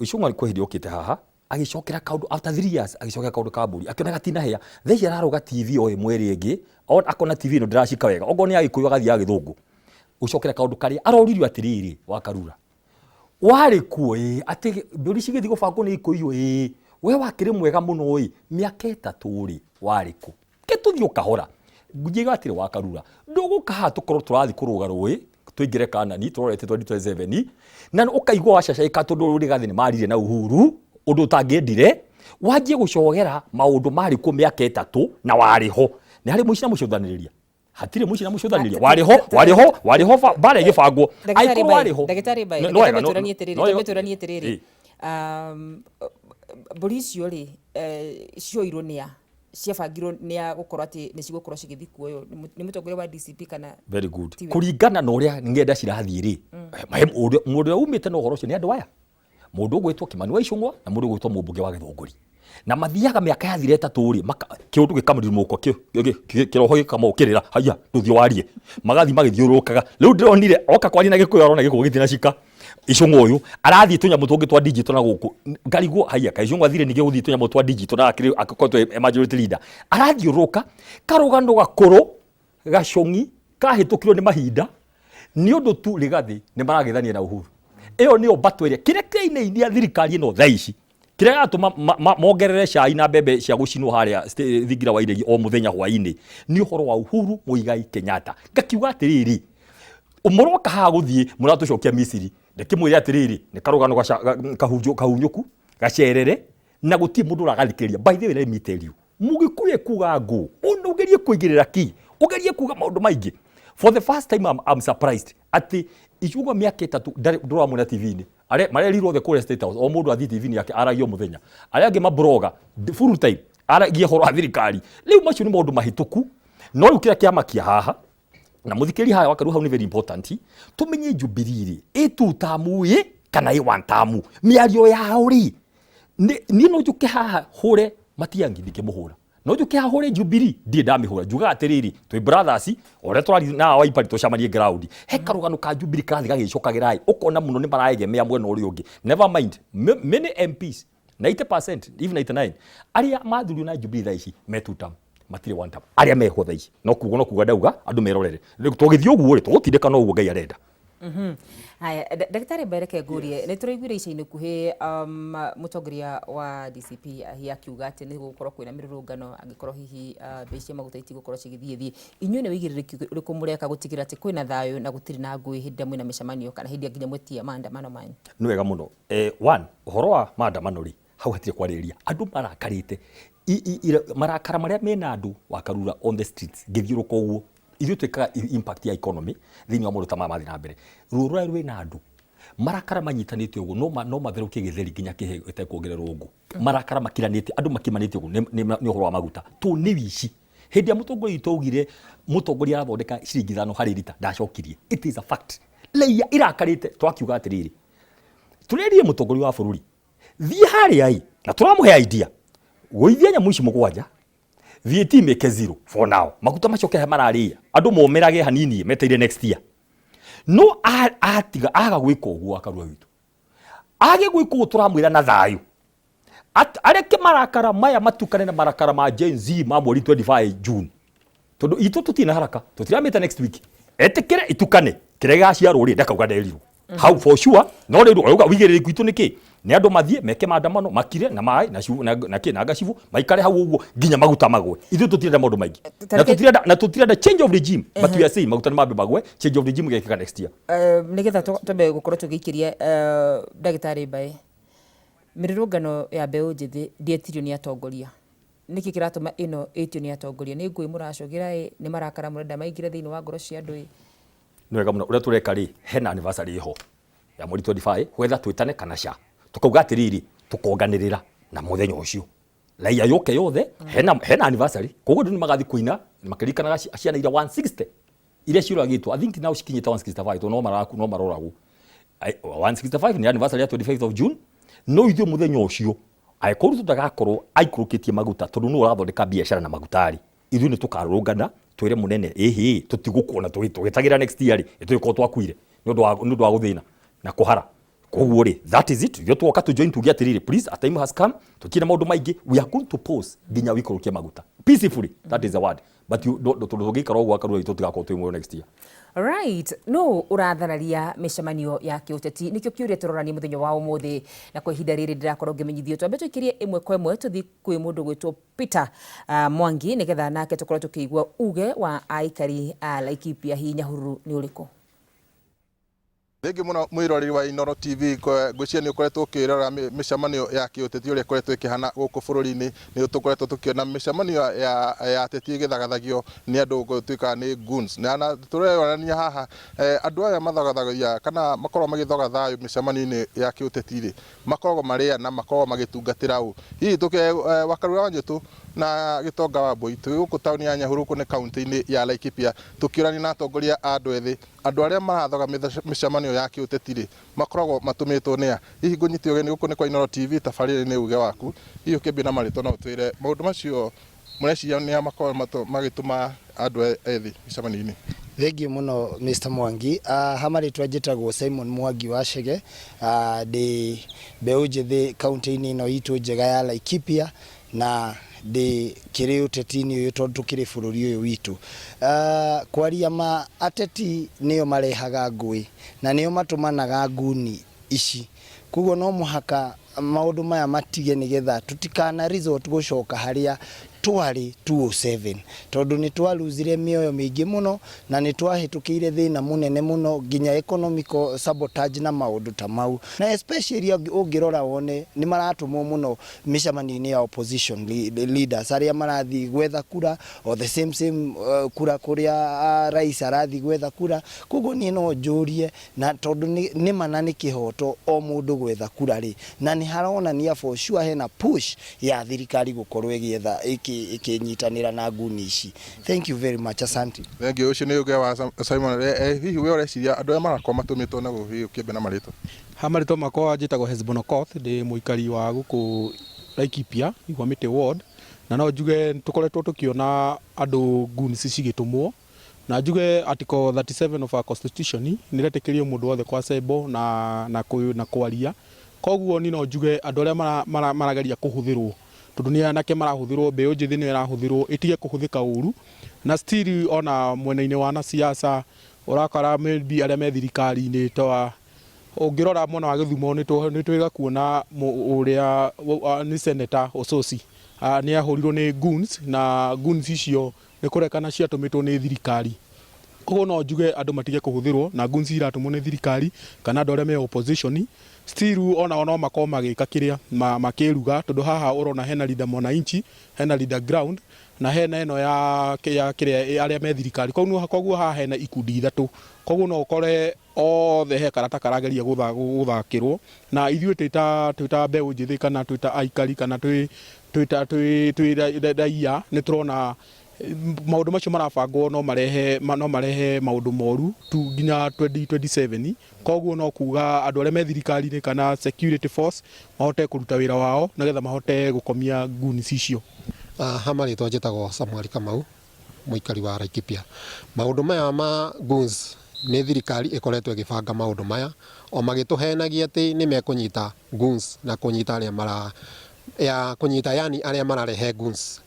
icũgwa kwĩ hĩndĩ okĩte haha, agĩcokera kaũndũ after 3 years, agĩcokera kaũndũ ka mbũri, akĩona gatinahĩa. Thaa ici ararũga TV o ĩmwe ĩrĩa ĩngĩ, akona TV ĩno ndĩracika wega, okorwo nĩ ya Gĩkũyũ agathiĩ ya Gĩthũngũ. Gũcokera kaũndũ karĩa aroririo atĩrĩrĩ, Wakarura. Warĩ kuo ĩ, atĩ mbũri cigĩthiĩ gũbangwo nĩ Gĩkũyũ ĩ, we wakĩrĩ mwega mũno ĩ, mĩaka 3 rĩ, warĩ kũ? Ke tũthiĩ o kahora. Njiga atĩrĩ Wakarura, ndũgũka haha tũkorwo tũrathiĩ kũrũga rũĩ, tũingĩre Kanani, tũrorete 2027, na ũkaigua wacacaĩka tondũ Rigathĩ nĩ marire na Uhuru, ũndũ ũtangĩendire, wanjie gũcogera maũndũ marĩ kuo mĩaka 3 na warĩ ho. Nĩ harĩ mũici na mũcũthanĩrĩria. Hatirĩ mũici na mũcũthanĩrĩria. Warĩ ho, warĩ ho, warĩ ho mbara ĩgĩbangwo. Ndagĩtarĩ Angĩkorwo Mbai, warĩ ho. ndagĩtarĩ Mbai, No, reke no, twambe no, tũranie atĩrĩrĩ, no, twambe tũranie atĩrĩrĩ. Ĩ. Mbũri icio rĩ, cioirwo nĩ a? Ciabangirwo nĩ a gũkorwo atĩ nĩ cigũkorwo cigĩthiĩ kuoywo? Nĩ mũtongoria wa DCP kana Very good. tiwe? Kũringana na ũrĩa ng'enda cirathiĩ rĩ, mũndũ ũrĩa umĩte na ũhoro ũcio nĩ andũ aya. Mũndũ ũgwĩtwo Kimani wa Ichung'wa na mũndũ ũgwĩtwo mũmbunge wa Gĩthũngũri. Na mathiaga mĩaka yathira 3 rĩ, kĩũndũ gĩkamũrirũmũka, kĩroho gĩkamokĩrĩra, haiya, ndũthiĩ warie. Magathiĩ magĩthiũrũrũkaga. Rĩu ndĩronire, oka kwaria na Gĩkũyũ arona Gĩkũyũ gĩtinacika. Ichung'wa ũyũ, arathiĩ tũnyamũ tũngĩ twa digital na gũkũ. Ngarigwo, haiya, kaĩ Ichung'wa athire ningĩ gũthiĩ tũnyamũ twa digital na akĩrĩ, akoretwo e majority leader. Arathiũrũrũka, karũgano gakũrũ, gacong'i, kahĩtũkirwo nĩ mahinda, nĩ ũndũ tu Rigathĩ nĩ maragethania na Uhuru. Ĩyo nĩyo battle ĩrĩa, kĩrĩa kĩrainainia thirikari ĩno thaa ici, kĩrĩa gĩratũma mongerere cai na mbembe cia gũcinwo harĩa thingira wa iregi o mũthenya hwainĩ, nĩ ũhoro wa Uhuru Muigai Kenyatta. Ngakiuga atĩrĩrĩ, mũroka haha gũthiĩ mũratũcokia Misiri, ndĩkĩmwĩre atĩrĩrĩ, nĩ karũgano kahunyũku, gacerere, na gũtirĩ mũndũ ũragathikĩrĩria. By the way, let me tell you, Mũgĩkũyũ ekuga ngũ, ona ũgerie kũigĩrĩra ki, ũgerie kuga maũndũ maingĩ. For the first time I'm surprised atĩ Ichung'wa mĩaka 3 ndũramwona TV-inĩ. Arĩa marerirwo othe kũrĩa State House, o mũndũ athiĩ TV-inĩ yake aragia o mũthenya. Arĩa angĩ mabroga full time aragia ũhoro wa thirikari. Rĩu macio nĩ maũndũ mahĩtũku. No rĩu kĩrĩa kĩamakia haha na mũthikĩrĩria haha wakarũ hau nĩ very important, tũmenye Jubilee rĩ ĩ two term ĩ kana ĩ one term. Mĩario yao rĩ, niĩ no njũke haha hũre Matiang'i ndingĩmũhũra, no njũke haha hũre Jubilee ndirĩ ndamĩhũra. Njugaga atĩrĩrĩ, twĩ brothers, o ũrĩa tũrathiĩ na Wiper tũcemanie ground, he karũgano ka Jubilee karathiĩ gagĩcokagĩra ĩ, ũkona mũno nĩ maraegemea mwena ũrĩa ũngĩ. Never mind, many MPs 90% even 99 arĩa mathurirwo na Jubilee thaa ici me two term, matirĩ one term, arĩa meho thaa ici. No kuga no kuga ndauga andũ merorere. Rĩu tũgĩthiĩ ũguo rĩ, tũgũtindĩka no ũguo Ngai arenda. Haya, ndagĩtarĩ Mbereke ngũrie, nĩ tũraiguire ica-inĩ kuhĩ mũtongoria wa DCP hihi akiuga atĩ nĩ gũgũkorwo kwĩna mĩrũrũngano angĩkorwo hihi mbei cia maguta itigũkorwo cigĩthiĩ thĩ. Inyuĩ nĩ ũigĩrĩrĩki ũrĩkũ mũreka gũtigĩrĩra atĩ kwĩna thayũ na gũtirĩ na ngũĩ hĩndĩ ĩrĩa mwĩna mĩcemanio kana hĩndĩ ĩrĩa nginya mwetia maandamano manyu? Nĩ wega mũno. One, ũhoro wa maandamano rĩ, hau hatirĩ kwarĩrĩria. Andũ marakarĩte. Marakara marĩa mena andũ wa Karura on the streets, ngĩthiũrũka ũguo, ithuĩ twĩkaga impact ya economy thĩinĩ wa maũndũ ta maya mathiĩ na mbere. Ruo rũrĩa rwĩna andũ, marakara manyitanĩte ũguo, no matherũkie gĩtheri nginya kĩhĩe gĩtekuongererwo ngũ. Marakara makiranĩte, andũ makimanĩte ũguo nĩ ũhoro wa maguta. Tũ nĩ ũici. Hĩndĩ ĩrĩa mũtongoria witũ augire mũtongoria arathondeka ciringi 5 harĩ rita, ndacokirie. It is a fact. Raia irakarĩte, twakiuga atĩrĩrĩ, tũrerie mũtongoria wa bũrũri, thiĩ harĩa ĩ, na tũramũhe idea, gũithia nyamũ ici 7, VAT mĩke zero for now, maguta macoke harĩa mararĩa, andũ momĩrage hanini meteire next year. No atiga aga gwĩka ũguo Akarua witũ, age gwĩka ũguo tũramwĩra na thayũ, areke marakara maya matukane na marakara ma Gen Z ma mweri 25 June, tondũ itũ tũtirĩ na haraka, tũtiramĩta next week, etĩkĩre itukane, kĩrĩa gĩgaciarwo rĩ ndakauga nderirwo hau for sure. No rĩu ũrauga wĩigĩrĩrĩki witũ nĩ kĩ? Nĩ andũ mathiĩ meke maandamano, makire na maĩ na cibu, na kĩ na ngacibu, maikare hau ũguo nginya maguta magwe. Ithuĩ tũtirenda maũndũ maingĩ na tũtirenda change of regime, but we are saying maguta nĩ mambe magwe, change of regime gĩgekĩka next year. Nĩgetha twambe gũkorwo tũgĩikĩria ndagĩtarĩ Mbaĩ, mĩrũrũngano ya mbeũ njĩthĩ ndĩetirio nĩ atongoria. Nĩkĩ kĩratũma ĩno ĩtio nĩ atongoria? Nĩ ngũĩ mũracũgĩra ĩ, nĩ marakara mũrenda maingĩre thĩinĩ wa ngoro cia andũ ĩ? Nĩ wega mũno. Ũrĩa tũreka rĩ, hena anniversary ĩho ya mweri 25, whether twĩtane kana ca, tũkauga atĩrĩrĩ, tũkonganĩrĩra na mũthenya ũcio raia yũke yothe, hena anniversary, koguo andũ nĩ magathiĩ kũina makĩririkanaga ciana iria 160 iria ciũragĩtwo. I think now cikinyĩte 165, tondũ no maroragwo. 165 nĩ anniversary ya 25th of June. No ithuĩ mũthenya ũcio angĩkorwo Ruto ndagakorwo aikũrũkĩtie maguta, tondũ nĩwe ũrathondeka biacara na maguta rĩ, ithuĩ nĩ tũkarũrũngana twĩre mũnene ĩhĩ, tũtigũkuona tũgĩtagĩra next year rĩ, tũgĩkorwo twakuire nĩ ũndũ wa gũthĩna na kũhara. Koguo rĩ, that is it. Ithuĩ tuoka tũ join tuge atĩrĩrĩ, please, a time has come, tũtirĩ na maũndũ maingĩ, we are going to pause nginya wĩikũrũkie maguta peacefully, that is the word. But you, tondũ tũngĩikara ũguo Akarua itũ tũtigakorwo twĩ muoyo next year. Right, no ũrathararia mĩcemanio ya kĩũteti, nĩkĩo kĩũria tũrorania mũthenya wa ũmũthĩ, na kwa ihinda rĩrĩ ndĩrakorwo ngĩmenyithio twambe tũikĩrie ĩmwe kwa ĩmwe tũthiĩ kwĩ mũndũ gwĩtwo Peter Mwangi, nĩgetha nake tũkorwo tũkĩigua uge wa aikari a Laikipia hihi Nyahururu nĩ ũrĩkũ. Thengiũ mũno mwĩroreri wa Inooro TV, ngwĩciria nĩ ũkoretwo ũkĩrora mĩcemanio ya kĩũteti ũrĩa ĩkoretwo ĩkĩhana gũkũ bũrũri-inĩ. Nĩ tũkoretwo tũkĩona mĩcemanio ya ateti ĩgĩthagathagio nĩ andũ gũtuĩka nĩ goons. Na tũreyonania haha andũ aya mathagathagia kana makoragwo magĩthoga thayũ mĩcemanio-inĩ ya kĩũteti rĩ, makoragwo marĩa na makoragwo magĩtungatĩra ũ. Hihi tũke Wakarura Wanjĩtũ na Gĩtonga wa Mbũi, twĩ gũkũ taũni ya Nyahururu nĩ kaunti-inĩ ya Laikipia, tũkĩũrania na atongoria a andũ ethĩ, andũ arĩa marathoga mĩcemanio ya kĩũteti rĩ, makoragwo matũmĩtwo nĩ a. Hihi ngũnyite ũgeni gũkũ nĩ kwa Inooro TV, tabarĩra nĩ uge waku. Hihi ũkĩambia na marĩtwa no ũtwĩre maũndũ macio mũreciria nĩ a makoragwo magĩtũma andũ ethĩ mĩcemanio-inĩ? Thengiũ mũno Mr. Mwangi. Ha marĩtwa njĩtagwo Simon Mwangi wa Chege. Ndĩ mbeũ njĩthĩ kaunti-inĩ ĩno itũ njega ya Laikipia, na ndĩ kĩrĩ ũteti-inĩ ũyũ tondũ tũkĩrĩ bũrũri ũyũ witũ. Kwaria ma, ateti nĩo marehaga ngũĩ na nĩo matũmanaga nguni ici, koguo no mũhaka maũndũ maya matige nĩgetha tũtikana resort gũcoka harĩa twarĩ 207 tondũ nĩ twaruzire mĩoyo mĩingĩ mũno na nĩ twahĩtũkĩire thĩna mũnene mũno nginya economical sabotage na maũndũ ta mau. Na especially ũngĩrora wone nĩ maratũmwo mũno mĩcemanio-inĩ ya opposition leaders arĩa marathiĩ gwetha kura o the same same kura kũrĩa rais arathiĩ gwetha kura. Koguo niĩ no njũrie na tondũ nĩ ma na nĩ kĩhoto o mũndũ gwetha kura rĩ, na nĩ haronania for sure hena push ya thirikari gũkorwo ĩgĩetha ĩkĩnyitanĩra na nguni ici. Thank you very much, asante. Thank you. Ũcio nĩ ũge wa Simon. Hihi we ũreciria andũ arĩa marakorwo matũmĩtwo na hihi ũkĩambe na marĩtwa? Ha marĩtwa makwa njĩtagwo Hesbon Okoth, ndĩ mũikari wa gũkũ Laikipia, Igwamĩtĩ ward, na no njuge tũkoretwo tũkĩona andũ goons cigĩtũmwo. Na njuge article 37 of our constitution nĩ ĩretĩkĩria mũndũ wothe kũ assemble na kwaria. Koguo niĩ no njuge andũ arĩa marageria kũhũthĩrwo, tondũ nĩ anake marahũthĩrwo, mbeũ njĩthĩ nĩyo ĩrahũthĩrwo, ĩtige kũhũthĩka ũru. Na still ona mwena-inĩ wa siasa ũrakora maybe arĩa me thirikari-inĩ ta ũngĩrora mwena wa Gĩthumo nĩ twĩga kuona ũrĩa nĩ senator Osotsi nĩ ahũrirwo nĩ goons, na goons icio nĩ kũrekana ciatũmĩtwo nĩ thirikari. Koguo no njuge andũ matige kũhũthĩrwo na goons iratũmwo nĩ thirikari kana andũ arĩa me opposition. Still onao no makorwo magĩka kĩrĩa makĩruga, tondũ haha ũrona hena Linda Mwananchi, hena Linda Ground na hena ĩno ya kĩrĩa arĩa me thirikari. Koguo haha hena ikundi ithatũ. Koguo no ũkore othe he karata karageria gũthakĩrwo, na ithuĩ twĩ ta mbeũ njĩthĩ kana twĩ ta aikari kana twĩ raia nĩ tũrona maũndũ macio marabangwo no marehe maũndũ moru tu nginya 2027. Koguo no kuga andũ arĩa me thirikari-inĩ kana security force mahote kũruta wĩra wao nĩgetha mahote gũkomia goons icio. Ha marĩtwa njĩtagwo Samuel Kamau, mũikari wa Laikipia. Maũndũ maya ma goons nĩ thirikari ĩkoretwo ĩgĩbanga maũndũ maya o magĩtũhenagia atĩ nĩ mekũnyita goons na kũnyita arĩa mara ya kũnyita, yani arĩa mararehe goons.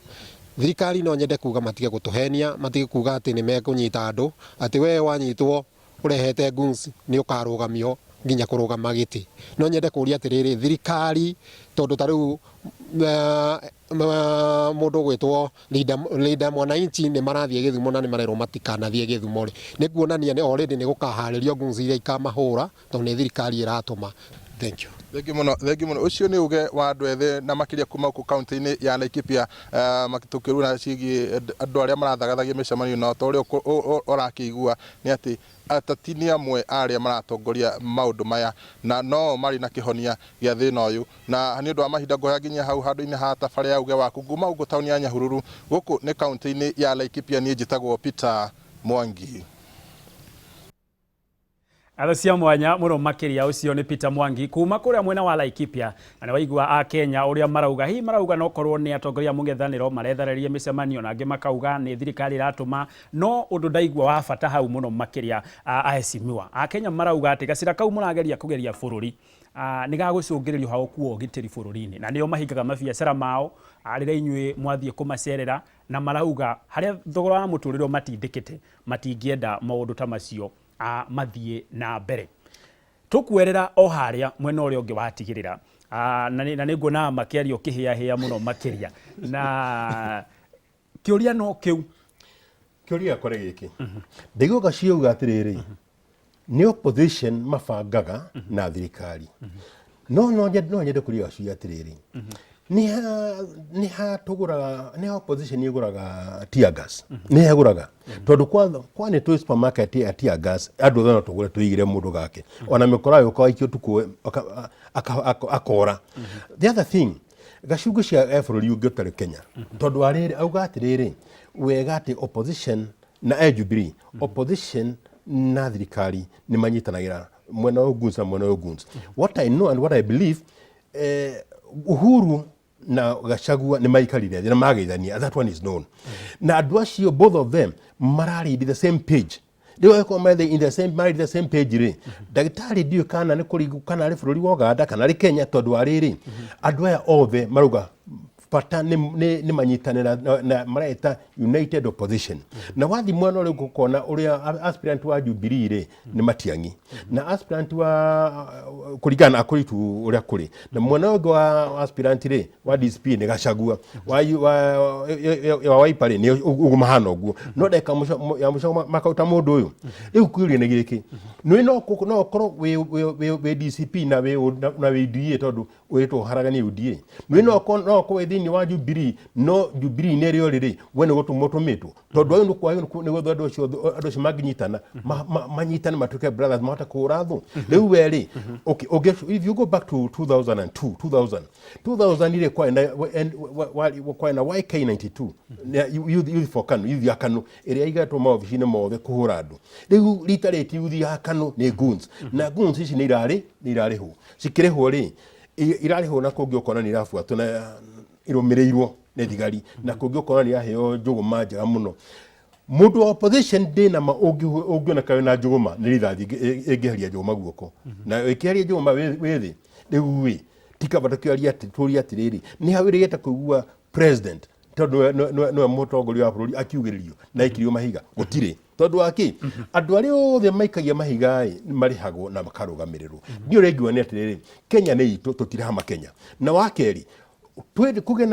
Thirikari no nyende kuga matige gũtũhenia, matige kuga atĩ nĩ mekũnyita andũ, atĩ we wanyitwo ũrehete goons nĩ ũkarũgamio nginya kũrũgama gĩtĩ. No nyende kũria atĩrĩrĩ thirikari, tondũ ta rĩu mũndũ ũgwĩtwo Linda Mwananchi nĩ marathiĩ Gĩthumo na nĩ marerwo matikanathiĩ Gĩthumo rĩ, nĩ kuonania nĩ already nĩ gũkaharĩrio goons iria ikamahũra tondũ nĩ thirikari ĩratũma. Thank you. Thengiũ mũno, thengiũ mũno. Ũcio nĩ uge wa andũ ethĩ na makĩria kuma gũkũ kaunti-inĩ ya Laikipia, tũkĩruna ciĩgiĩ andũ arĩa marathagathagia mĩcemanio, na ta ũrĩa ũrakĩigua nĩ atĩ ateti nĩ amwe a arĩa maratongoria maũndũ maya na no marĩ na kĩhonia gĩa thĩna ũyũ. Na nĩ ũndũ wa mahinda ngoya nginya hau handũ-inĩ ha tabarĩra ya uge waku nguma gũkũ taũni ya Nyahururu, gũkũ nĩ kaunti-inĩ ya Laikipia. Niĩ njĩtagwo Peter Mwangi. Atho cia mwanya mũno makĩria. Ũcio nĩ Peter Mwangi kuma kũrĩa mwena wa Laikipia, na nĩ waigua a Kenya ũrĩa marauga. Hihi marauga no korwo nĩ atongoria mũng'ethanĩro marethareria mĩcemanio, na angĩ makauga nĩ thirikari ĩratũma. No ũndũ ndaigua wa bata hau mũno makĩria, aheshimiwa a Kenya marauga atĩ gacĩra kau mũrageria kũgeria bũrũri nĩ gagũcũngĩrĩrio hagũkuo ũgitĩri bũrũri-inĩ, na nĩo mahingaga mabiacara mao rĩrĩa inyuĩ mwathiĩ kũmacerera, na marauga harĩa thogora wa mũtũrĩre ũmatindĩkĩte matingĩenda maũndũ ta macio mathiĩ na mbere. Tũkuerera o harĩa mwena ũrĩa ũngĩ watigĩrĩra, na nĩ nguona makĩaria ũkĩhĩahĩa mũno makĩria, na kĩũria no kĩu. Kĩũria gĩakwa nĩ gĩkĩ, ndaigua ciauga atĩrĩrĩ, nĩ opposition mabangaga na thirikari, no nyende kũria gacuia atĩrĩrĩ, nĩ ha tũgũraga, nĩ ha opposition ĩgũraga tear gas? Nĩ ĩgũraga? Tondũ kwa nĩ twĩ supermarket ya tear gas, andũ othe no tũgũre tũigĩre mũndũ gake, ona mĩkora yũka waikio ũtukũ akora. The other thing, gacungu cia bũrũri ũngĩ ũtarĩ Kenya, tondũ arĩrĩ auga atĩrĩrĩ wega atĩ opposition na Jubilee, opposition na thirikari nĩ manyitanagĩra mwena wa goons na mwena wa goons. What I know and what I believe, Uhuru na Gachagua nĩ maikarire thĩ na mageithania. That one is known. Na andũ acio, both of them, mararĩ the same page. Rĩu angĩkorwo marĩ in the same marĩ the same page rĩ, ndagĩtarĩ, ndiũĩ kana nĩ kũringu kana arĩ bũrũri wa Uganda kana arĩ Kenya, tondũ wa rĩrĩ, andũ aya othe marauga Bata nĩ manyitanĩra na mareta United Opposition. Na wathiĩ mwena ũrĩa ũngĩ ũkona ũrĩa aspirant wa Jubilee rĩ nĩ Matiang'i, na aspirant wa kũringana na according to ũrĩa kũrĩ, na mwena ũyũ ũngĩ wa aspirant rĩ wa DCP nĩ Gachagua, wa Wiper rĩ nĩ ũguo mahana ũguo, no ndagĩka ya mũico makauta mũndũ ũyũ. Rĩu kĩũria nĩ gĩkĩ, nĩ no ũkorwo wĩ DCP na wĩ UDA, tondũ wĩtwo haragania UDA, nĩ no ũkorwo wĩ thĩinĩ wa Jubilee, no Jubilee nĩ ĩrĩa ũrĩ rĩ, we nĩ gũtũmwo ũtũmĩtwo, tondũ ũyũ nĩ gwetha andũ acio mangĩnyitana, manyitane matuĩke brothers, mahote kũhũra thũ. Rĩu we rĩ, okay, okay, if you go back to 2002, 2000 2000 rĩ, kwarĩ na YK92, youth for KANU, youth ya KANU ĩrĩa igatwo maobici-inĩ mothe kũhũra andũ. Rĩu rita rĩti youth ya KANU nĩ goons, na goons ici nĩ irarĩhwo, cikĩrĩhwo rĩ, irarĩhwo, na kũngĩ ũkona nĩ irabuatwo na irũmĩrĩirwo nĩ thigari, na kũngĩ ũkona nĩ iraheo njũgũma njega mũno. Mũndũ wa opposition ndĩna ma ũngĩoneka wĩna njũgũma, nĩ rithathi ĩngĩheria njũgũma guoko na ĩkĩheria njũgũma wĩ thĩ. Rĩu ĩ ti kaba tũkĩaria atĩ tũrie atĩrĩrĩ, nĩ ha wĩrĩgĩte kũigua president, tondũ nĩwe mũtongoria wa bũrũri, akiugĩrĩrio na aikirio mahiga? Gũtirĩ. Tondũ wa kĩ? Andũ arĩa othe maikagia mahiga ĩ marĩhagwo na makarũgamĩrĩrwo. Niĩ ũrĩa ingiuga nĩ atĩrĩrĩ, Kenya nĩ itũ, tũtirahama Kenya. Na wa kerĩ, kũgĩe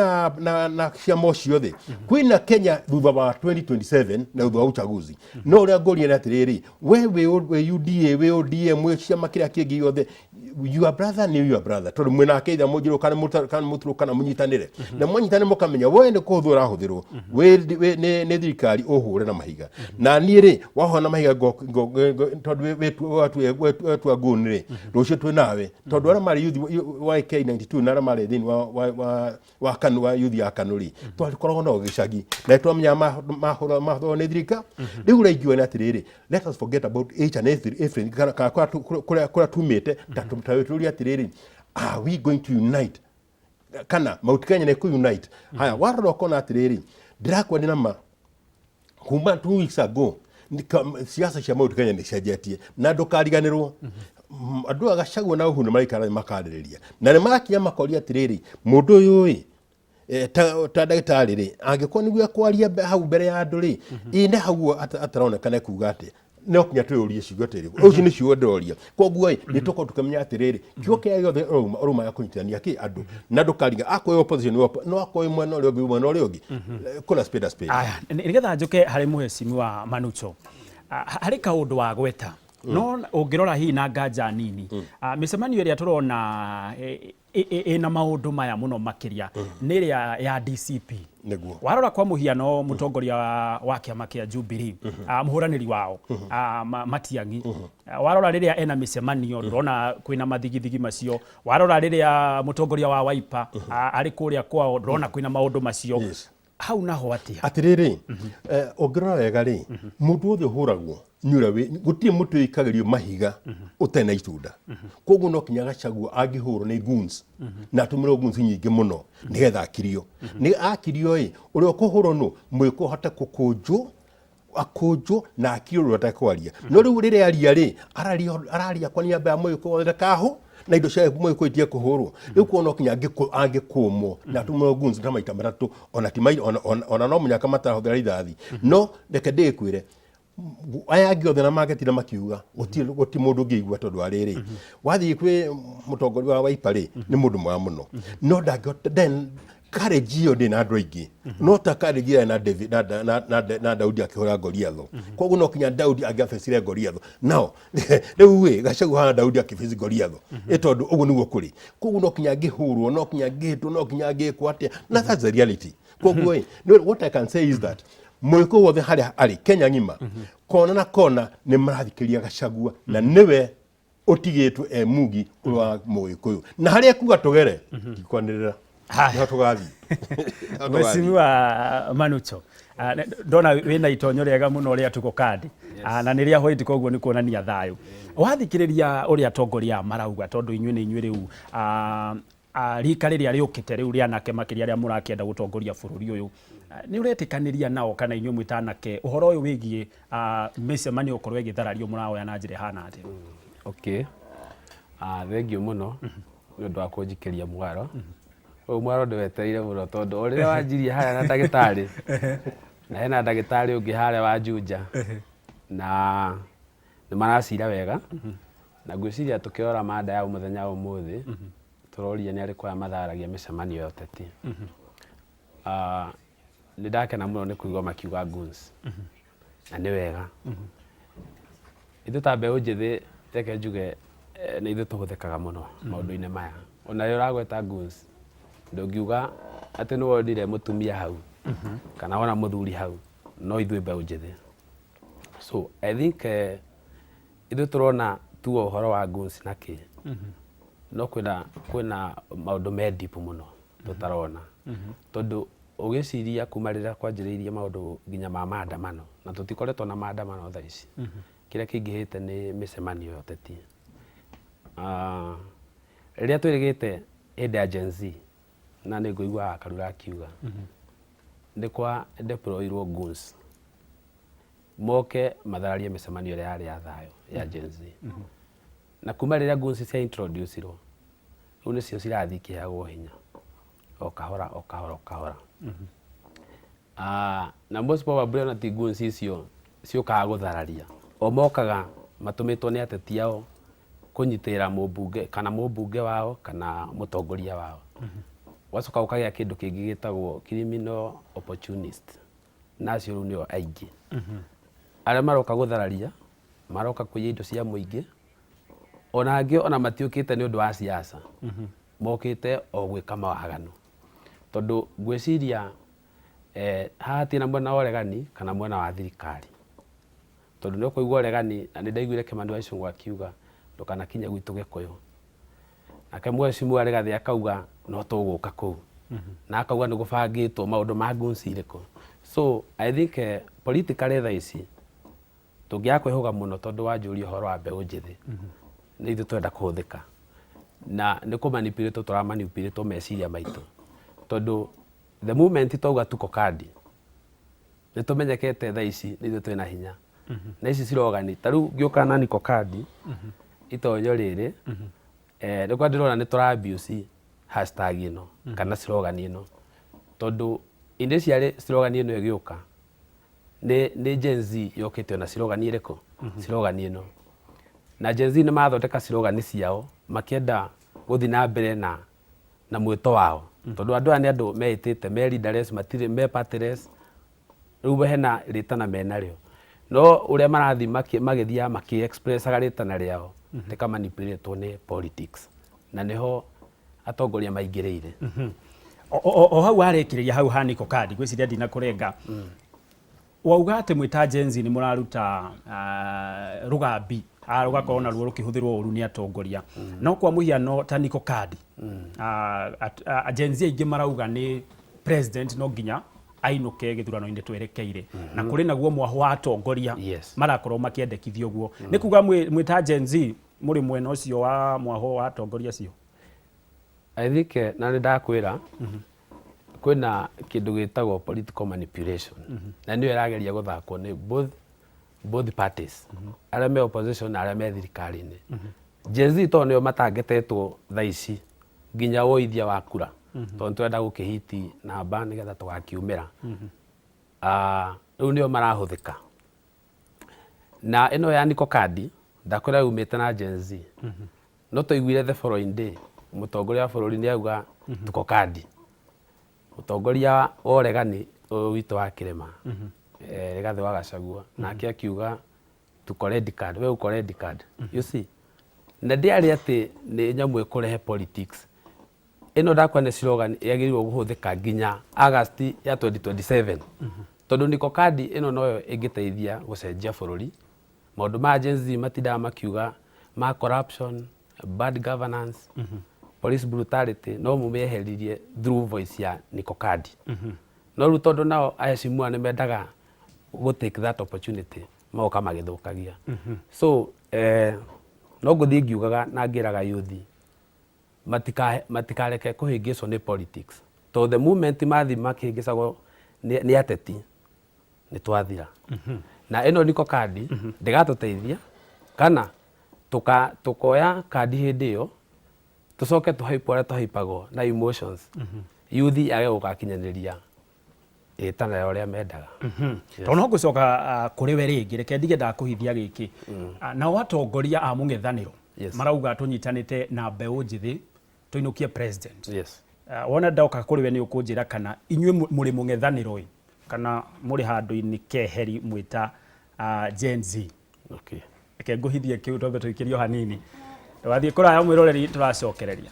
na ciama o ciothe kwĩna Kenya thutha wa 2027 na thutha wa uchaguzi. No ũrĩa ngũria nĩ atĩrĩrĩ, we wĩ UDA, wĩ ODM, wĩ ciama kĩrĩa kĩngĩ gĩothe, your brother nĩ your brother, tondũ mwĩnake either mũnjĩrũ kana mũtũrũ kana mũnyitanĩre, na mwanyitanĩre mũkamenya we nĩ kũhũthwo ũrahũthĩrwo nĩ thirikari ũhũre na mahiga, na niĩ rĩ wahũra na mahiga tondũ wetua ngũni rĩ, rũciũ twĩ nawe, tondũ arĩa marĩ youth YK92 na arĩa marĩ thĩinĩ wa KANU, wa youth ya KANU rĩ, twakoragwo nao gĩcagi na twamenya mahũrwo nĩ thirikari. Rĩu ũrĩa ingiuga nĩ atĩrĩrĩ, let us forget about each and everything kana kũrĩa tumĩte, ta tũrie atĩrĩrĩ, are we going to unite kana Mount Kenya nĩ kũ-unite? Haya, warora ũkona atĩrĩrĩ, ndĩrakwendera ma kuma 2 weeks ago siasa cia Mount Kenya nĩ cenjetie, na ndũkariganĩrwo andũ a Gachagua na Uhuru nĩ maraikara makarĩrĩria na nĩ marakinya makoria atĩrĩrĩ, mũndũ ũyũ ĩ ta ndagĩtarĩ rĩ, angĩkorwo nĩguo ekwaria hau mbere ya andũ rĩ, ĩ nĩ hau ataronekana kuga atĩ no kinya twĩyũrie ciugo ta irĩkũ. Ũcio nĩ ciugo ndĩroria. Koguo ĩ nĩ tũkorwo tũkĩmenya atĩrĩrĩ, kiugo kĩrĩa gĩothe ũrauma ya kũnyitithania kĩ andũ, na ndũkariga akorwo opposition no akorwo mwena ũrĩa ũngĩ, mwena ũrĩa ũngĩ, kuna spade a spade. Aya, nĩgetha njũke harĩ mũhecimiwa Manucho. Harĩ kaũndũ wagweta, no ũngĩrora hihi na nganja nini, mĩcemanio ĩrĩa tũrona ĩna maũndũ maya mũno makĩria nĩ ĩrĩa ya DCP. Warora kwa mũhiano mũtongoria wa kĩama kĩa Jubilee, mũhũranĩri wao, Matiang'i, warora rĩrĩa ena mĩcemanio ndũrona kwĩna mathigithigi macio. Warora rĩrĩa mũtongoria wa Wiper arĩ kũrĩa kwao, ndũrona kwĩna maũndũ macio. Hau naho atĩa? Atĩrĩrĩ, ũngĩrora wega rĩ, mũndũ wothe ũhũragwo nĩ ũrĩa gũtirĩ mũtĩ ũikagĩrio mahiga ũtarĩ na itunda. Koguo no kinya Gachagua angĩhũrwo nĩ goons na atũmĩrwo goons nyingĩ mũno nĩgetha akirio, nĩ akirio ĩ ũrĩa ũkũhũrwo nũ mwĩkũ ũhote gũkũnjwo, akũnjwo na akirio ũrĩa ũtekwaria. No rĩu rĩrĩa aria rĩ, araria kwa niaba ya mũgĩkũyũ wothe ndakahũ na indo cia mũgĩkũyũ itige kũhũrwo. Rĩu kuona no kinya angĩkũmwo na atũmĩrwo goons ta maita matatũ, ona ti ona no mũnyaka matarahũthĩra rithathi. No reke ndĩkwĩre, aya angĩ othe na mangetinda makiuga gũtirĩ mũndũ ũngĩigua, tondũ wa rĩrĩ, wathiĩ kwĩ mũtongoria wa Wiper rĩ, nĩ mũndũ mwega mũno, no ndangĩhota then courage ĩyo ndĩ na andũ aingĩ, no ta courage ĩrĩa na David na Daudi akĩhũra Goliath. Koguo no kinya Daudi angĩabecire Goliath. Now rĩu ĩ Gachagua hana Daudi akĩbeci Goliath ĩ, tondũ ũguo nĩguo kũrĩ. Koguo no kinya angĩhũrwo, no kinya angĩhĩtwo, no kinya angĩkwo atĩa, na that's the reality. Koguo ĩ no, what I can say is that mũgĩkũyũ wothe harĩa arĩ Kenya ng'ima, kona na kona, nĩ marathikĩria Gachagua, na nĩwe ũtigĩtwo e mugi ũrĩa wa mũgĩkũyũ, na harĩa kuga tũgere tikwanĩrĩra nĩho tũgathiĩ. Nĩho tũgathiĩ. Mheshimiwa Manucho, ndona wĩna itonyo rĩega mũno rĩa Tuko Card. Na nĩ rĩa white, koguo nĩ kuonania thayũ. Wathikĩrĩria ũrĩa atongoria aya marauga, tondũ inyuĩ nĩ inyuĩ rĩu rika rĩrĩa rĩũkĩte rĩu rĩa anake makĩria arĩa mũrakĩenda gũtongoria bũrũri ũyũ, nĩ ũretĩkanĩria nao kana inyuĩ mwĩ ta anake ũhoro ũyũ wĩgiĩ mĩcemanio gũkorwo ĩgĩtharario mũrawoya na njĩra ĩhana atĩa? Okay. Thengiũ mũno nĩ ũndũ wa kũnjikĩria mwaro. Ũyũ mwaro ndĩwetereire mũno tondũ o rĩrĩa wanjirie harĩa na ndagĩtarĩ na hena ndagĩtarĩ ũngĩ harĩa wa Juja na nĩ maracira wega na ngwĩciria tũkĩrora mada ya mũthenya wa ũmũthĩ tũroria nĩ arĩkũ aya matharagia mĩcemanio ya ũteti. Ah, nĩ ndakena mũno nĩ kũigua makiuga goons na nĩ wega. Ithuĩ ta mbeũ njĩthĩ reke njuge nĩ ithuĩ tũhũthĩkaga mũno maũndũ-inĩ maya. Ona rĩrĩa ũragweta goons ndũngiuga atĩ nĩ wonire mũtumia hau kana wona mũthuri hau, no ithuĩ mbeũ njĩthĩ. So I think ithuĩ tũrona tu o ũhoro wa goons na kĩ, no kwĩna maũndũ me deep mũno tũtarona. Tondũ ũgĩciria kuma rĩrĩa kwanjĩrĩirie maũndũ nginya ma maandamano, na tũtikoretwo na maandamano thaa ici, kĩrĩa kĩingĩhĩte nĩ mĩcemanio ya ũteti. Rĩrĩa twĩrĩgĩte hĩndĩ ya Gen Z, na nĩ ngũiguaga Karura akiuga, nĩ kwa deployirwo goons moke mathararie mĩcemanio ĩrĩa yarĩ ya thayũ ya Gen Z. Na kuma rĩrĩa goons cia introduce-irwo, rĩu nĩcio cirathiĩ ikĩheagwo hinya o kahora o kahora o kahora. Na most probably ona ti goons icio ciũkaga gũthararia, o mokaga matũmĩtwo nĩ ateti ao kũnyitĩrĩra mũmbunge kana mũmbunge wao kana mũtongoria wao. Gwacoka gũkagĩa kĩndũ kĩngĩ gĩtagwo criminal opportunist, na acio rĩu nĩo aingĩ arĩa maroka gũthararia, maroka kũiya indo cia mũingĩ, ona angĩ ona matiũkĩte nĩ ũndũ wa siasa, mokĩte o gwĩka mawaganu. Tondũ ngwĩciria haha hatirĩ na mwena wa ũregani kana mwena wa thirikari. Tondũ nĩ ũkũigua ũregani, na nĩ ndaiguire Kĩmani wa Ichung'wa akiuga ndũkanakinye gwitũ Gĩkũyũ. Nake mheshimiwa Rigathĩ akauga no tũgũka kũu. Na akauga nĩ gũbangĩtwo maũndũ ma goons irĩkũ. So I think politically thaa ici tũngĩaga kwĩhũga mũno tondũ wanjũria ũhoro wa mbeũ njĩthĩ, nĩ ithuĩ tũrenda kũhũthĩka. Na nĩ kũ manipulate tũra manipulate meciria maitũ. Tondũ the moment twauga tuko kadi, nĩ tũmenyekete thaa ici nĩ ithuĩ twĩna hinya. Na ici slogan, ta rĩu ngĩũka na niko kadi, itonyo rĩrĩ, nĩkwa ndĩrona nĩ tũra abuse hashtag ĩno kana slogan ĩno. Tondũ initially slogan ĩno ĩgĩũka, nĩ Gen Z yokĩte ona slogan ĩrĩkũ? Slogan ĩno. Na Gen Z nĩ mathondeka slogan ciao makĩenda gũthiĩ na mbere na mwĩto wao. Tondũ andũ aya nĩ andũ meĩtĩte, me leaderless, matirĩ, me partyless, rĩu hena rĩtana menarĩo. No ũrĩa marathiĩ magĩthiaga makĩ-expressaga rĩtana rĩao, rĩka-manipulate-wo nĩ politics. Na nĩho atongoria maingĩrĩire. O hau warĩkĩrĩria hau ha niko kadi, ngwĩciria ndinakũrenga. Wauga atĩ mwĩ ta Gen Z nĩ mũraruta rũgambi, rũgakorwo naruo rũkĩhũthĩrwo ũru nĩ atongoria. No kwa mũhiano ta niko kadi, Gen Z aingĩ marauga nĩ president no nginya ainũke gĩthurano-inĩ twerekeire. Na kũrĩ naguo mwahũ wa atongoria marakorwo makĩendekithia ũguo. Nĩ kuga mwĩ ta Gen Z mũrĩ mwena ũcio wa mwahũ wa atongoria acio? I think na nĩ ndakwĩra kwĩna kĩndũ gĩtagwo political manipulation, na nĩyo ĩrageria gũthakwo nĩ both parties, arĩa me opposition na arĩa me thirikari-inĩ. Gen Z tondũ nĩo matangetetwo thaa ici nginya woithia wa kura, tondũ nĩtũrenda gũkĩhiti namba nĩgetha tũgakiumĩra. Rĩu nĩo marahũthĩka. Na ĩno ya niko kadi ndakwĩra yumĩte na Gen Z. No twaiguire the following day mũtongoria wa bũrũri nĩ auga tuko kadi. Mũtongoria wa ũregani ũyũ witũ wa kĩrĩma, Rigathĩ wa Gachagua, nake akiuga tuko red card, we uko red card. You see? Na ndĩarĩ atĩ nĩ nyamũ ĩkũrehe politics. Ĩno ndakwa nĩ slogan yagĩrĩirwo kũhũthĩka nginya August ya 2027. Tondũ niko kadi ĩno noyo ĩngĩteithia gũcenjia bũrũri. Maũndũ ma Gen Z matindaga makiuga ma corruption, bad governance, police brutality, no mũmĩeheririe through voice ya niko kadi. No rĩu tondũ nao aheshimiwa nĩ mendaga gũ take that opportunity, magoka magĩthũkagia. So no ngũthiĩ ngiugaga na ngĩraga youth matikareke kũhĩngĩcwo nĩ politics. Tondũ the moment mathiĩ makĩhĩngĩcagwo nĩ ateti, nĩ twathira. Na ĩno niko kadi ndĩgatũteithia kana tũkoya kandi hĩndĩ ĩyo Tũcoke tũhaipwo ũrĩa tũhaipagwo na emotions, youth yage gũgakinyanĩria ĩtana ya ũrĩa mendaga. Tondũ no ngũcoka kũrĩ we rĩngĩ, reke ndige ndakũhithia gĩkĩ. Nao atongoria a mũng'ethanĩro marauga tũnyitanĩte na mbeũ njĩthĩ tũinũkie president. Wona ndoka kũrĩ we nĩ ũkũnjĩra kana inyuĩ mũrĩ mũng'ethanĩro ĩ kana mũrĩ handũ-inĩ keheri mwĩta Gen Z. Reke ngũhithie kĩu twambe tũikĩrio hanini. Ndũgathiĩ kũraya mwĩroreri, tũracokereria.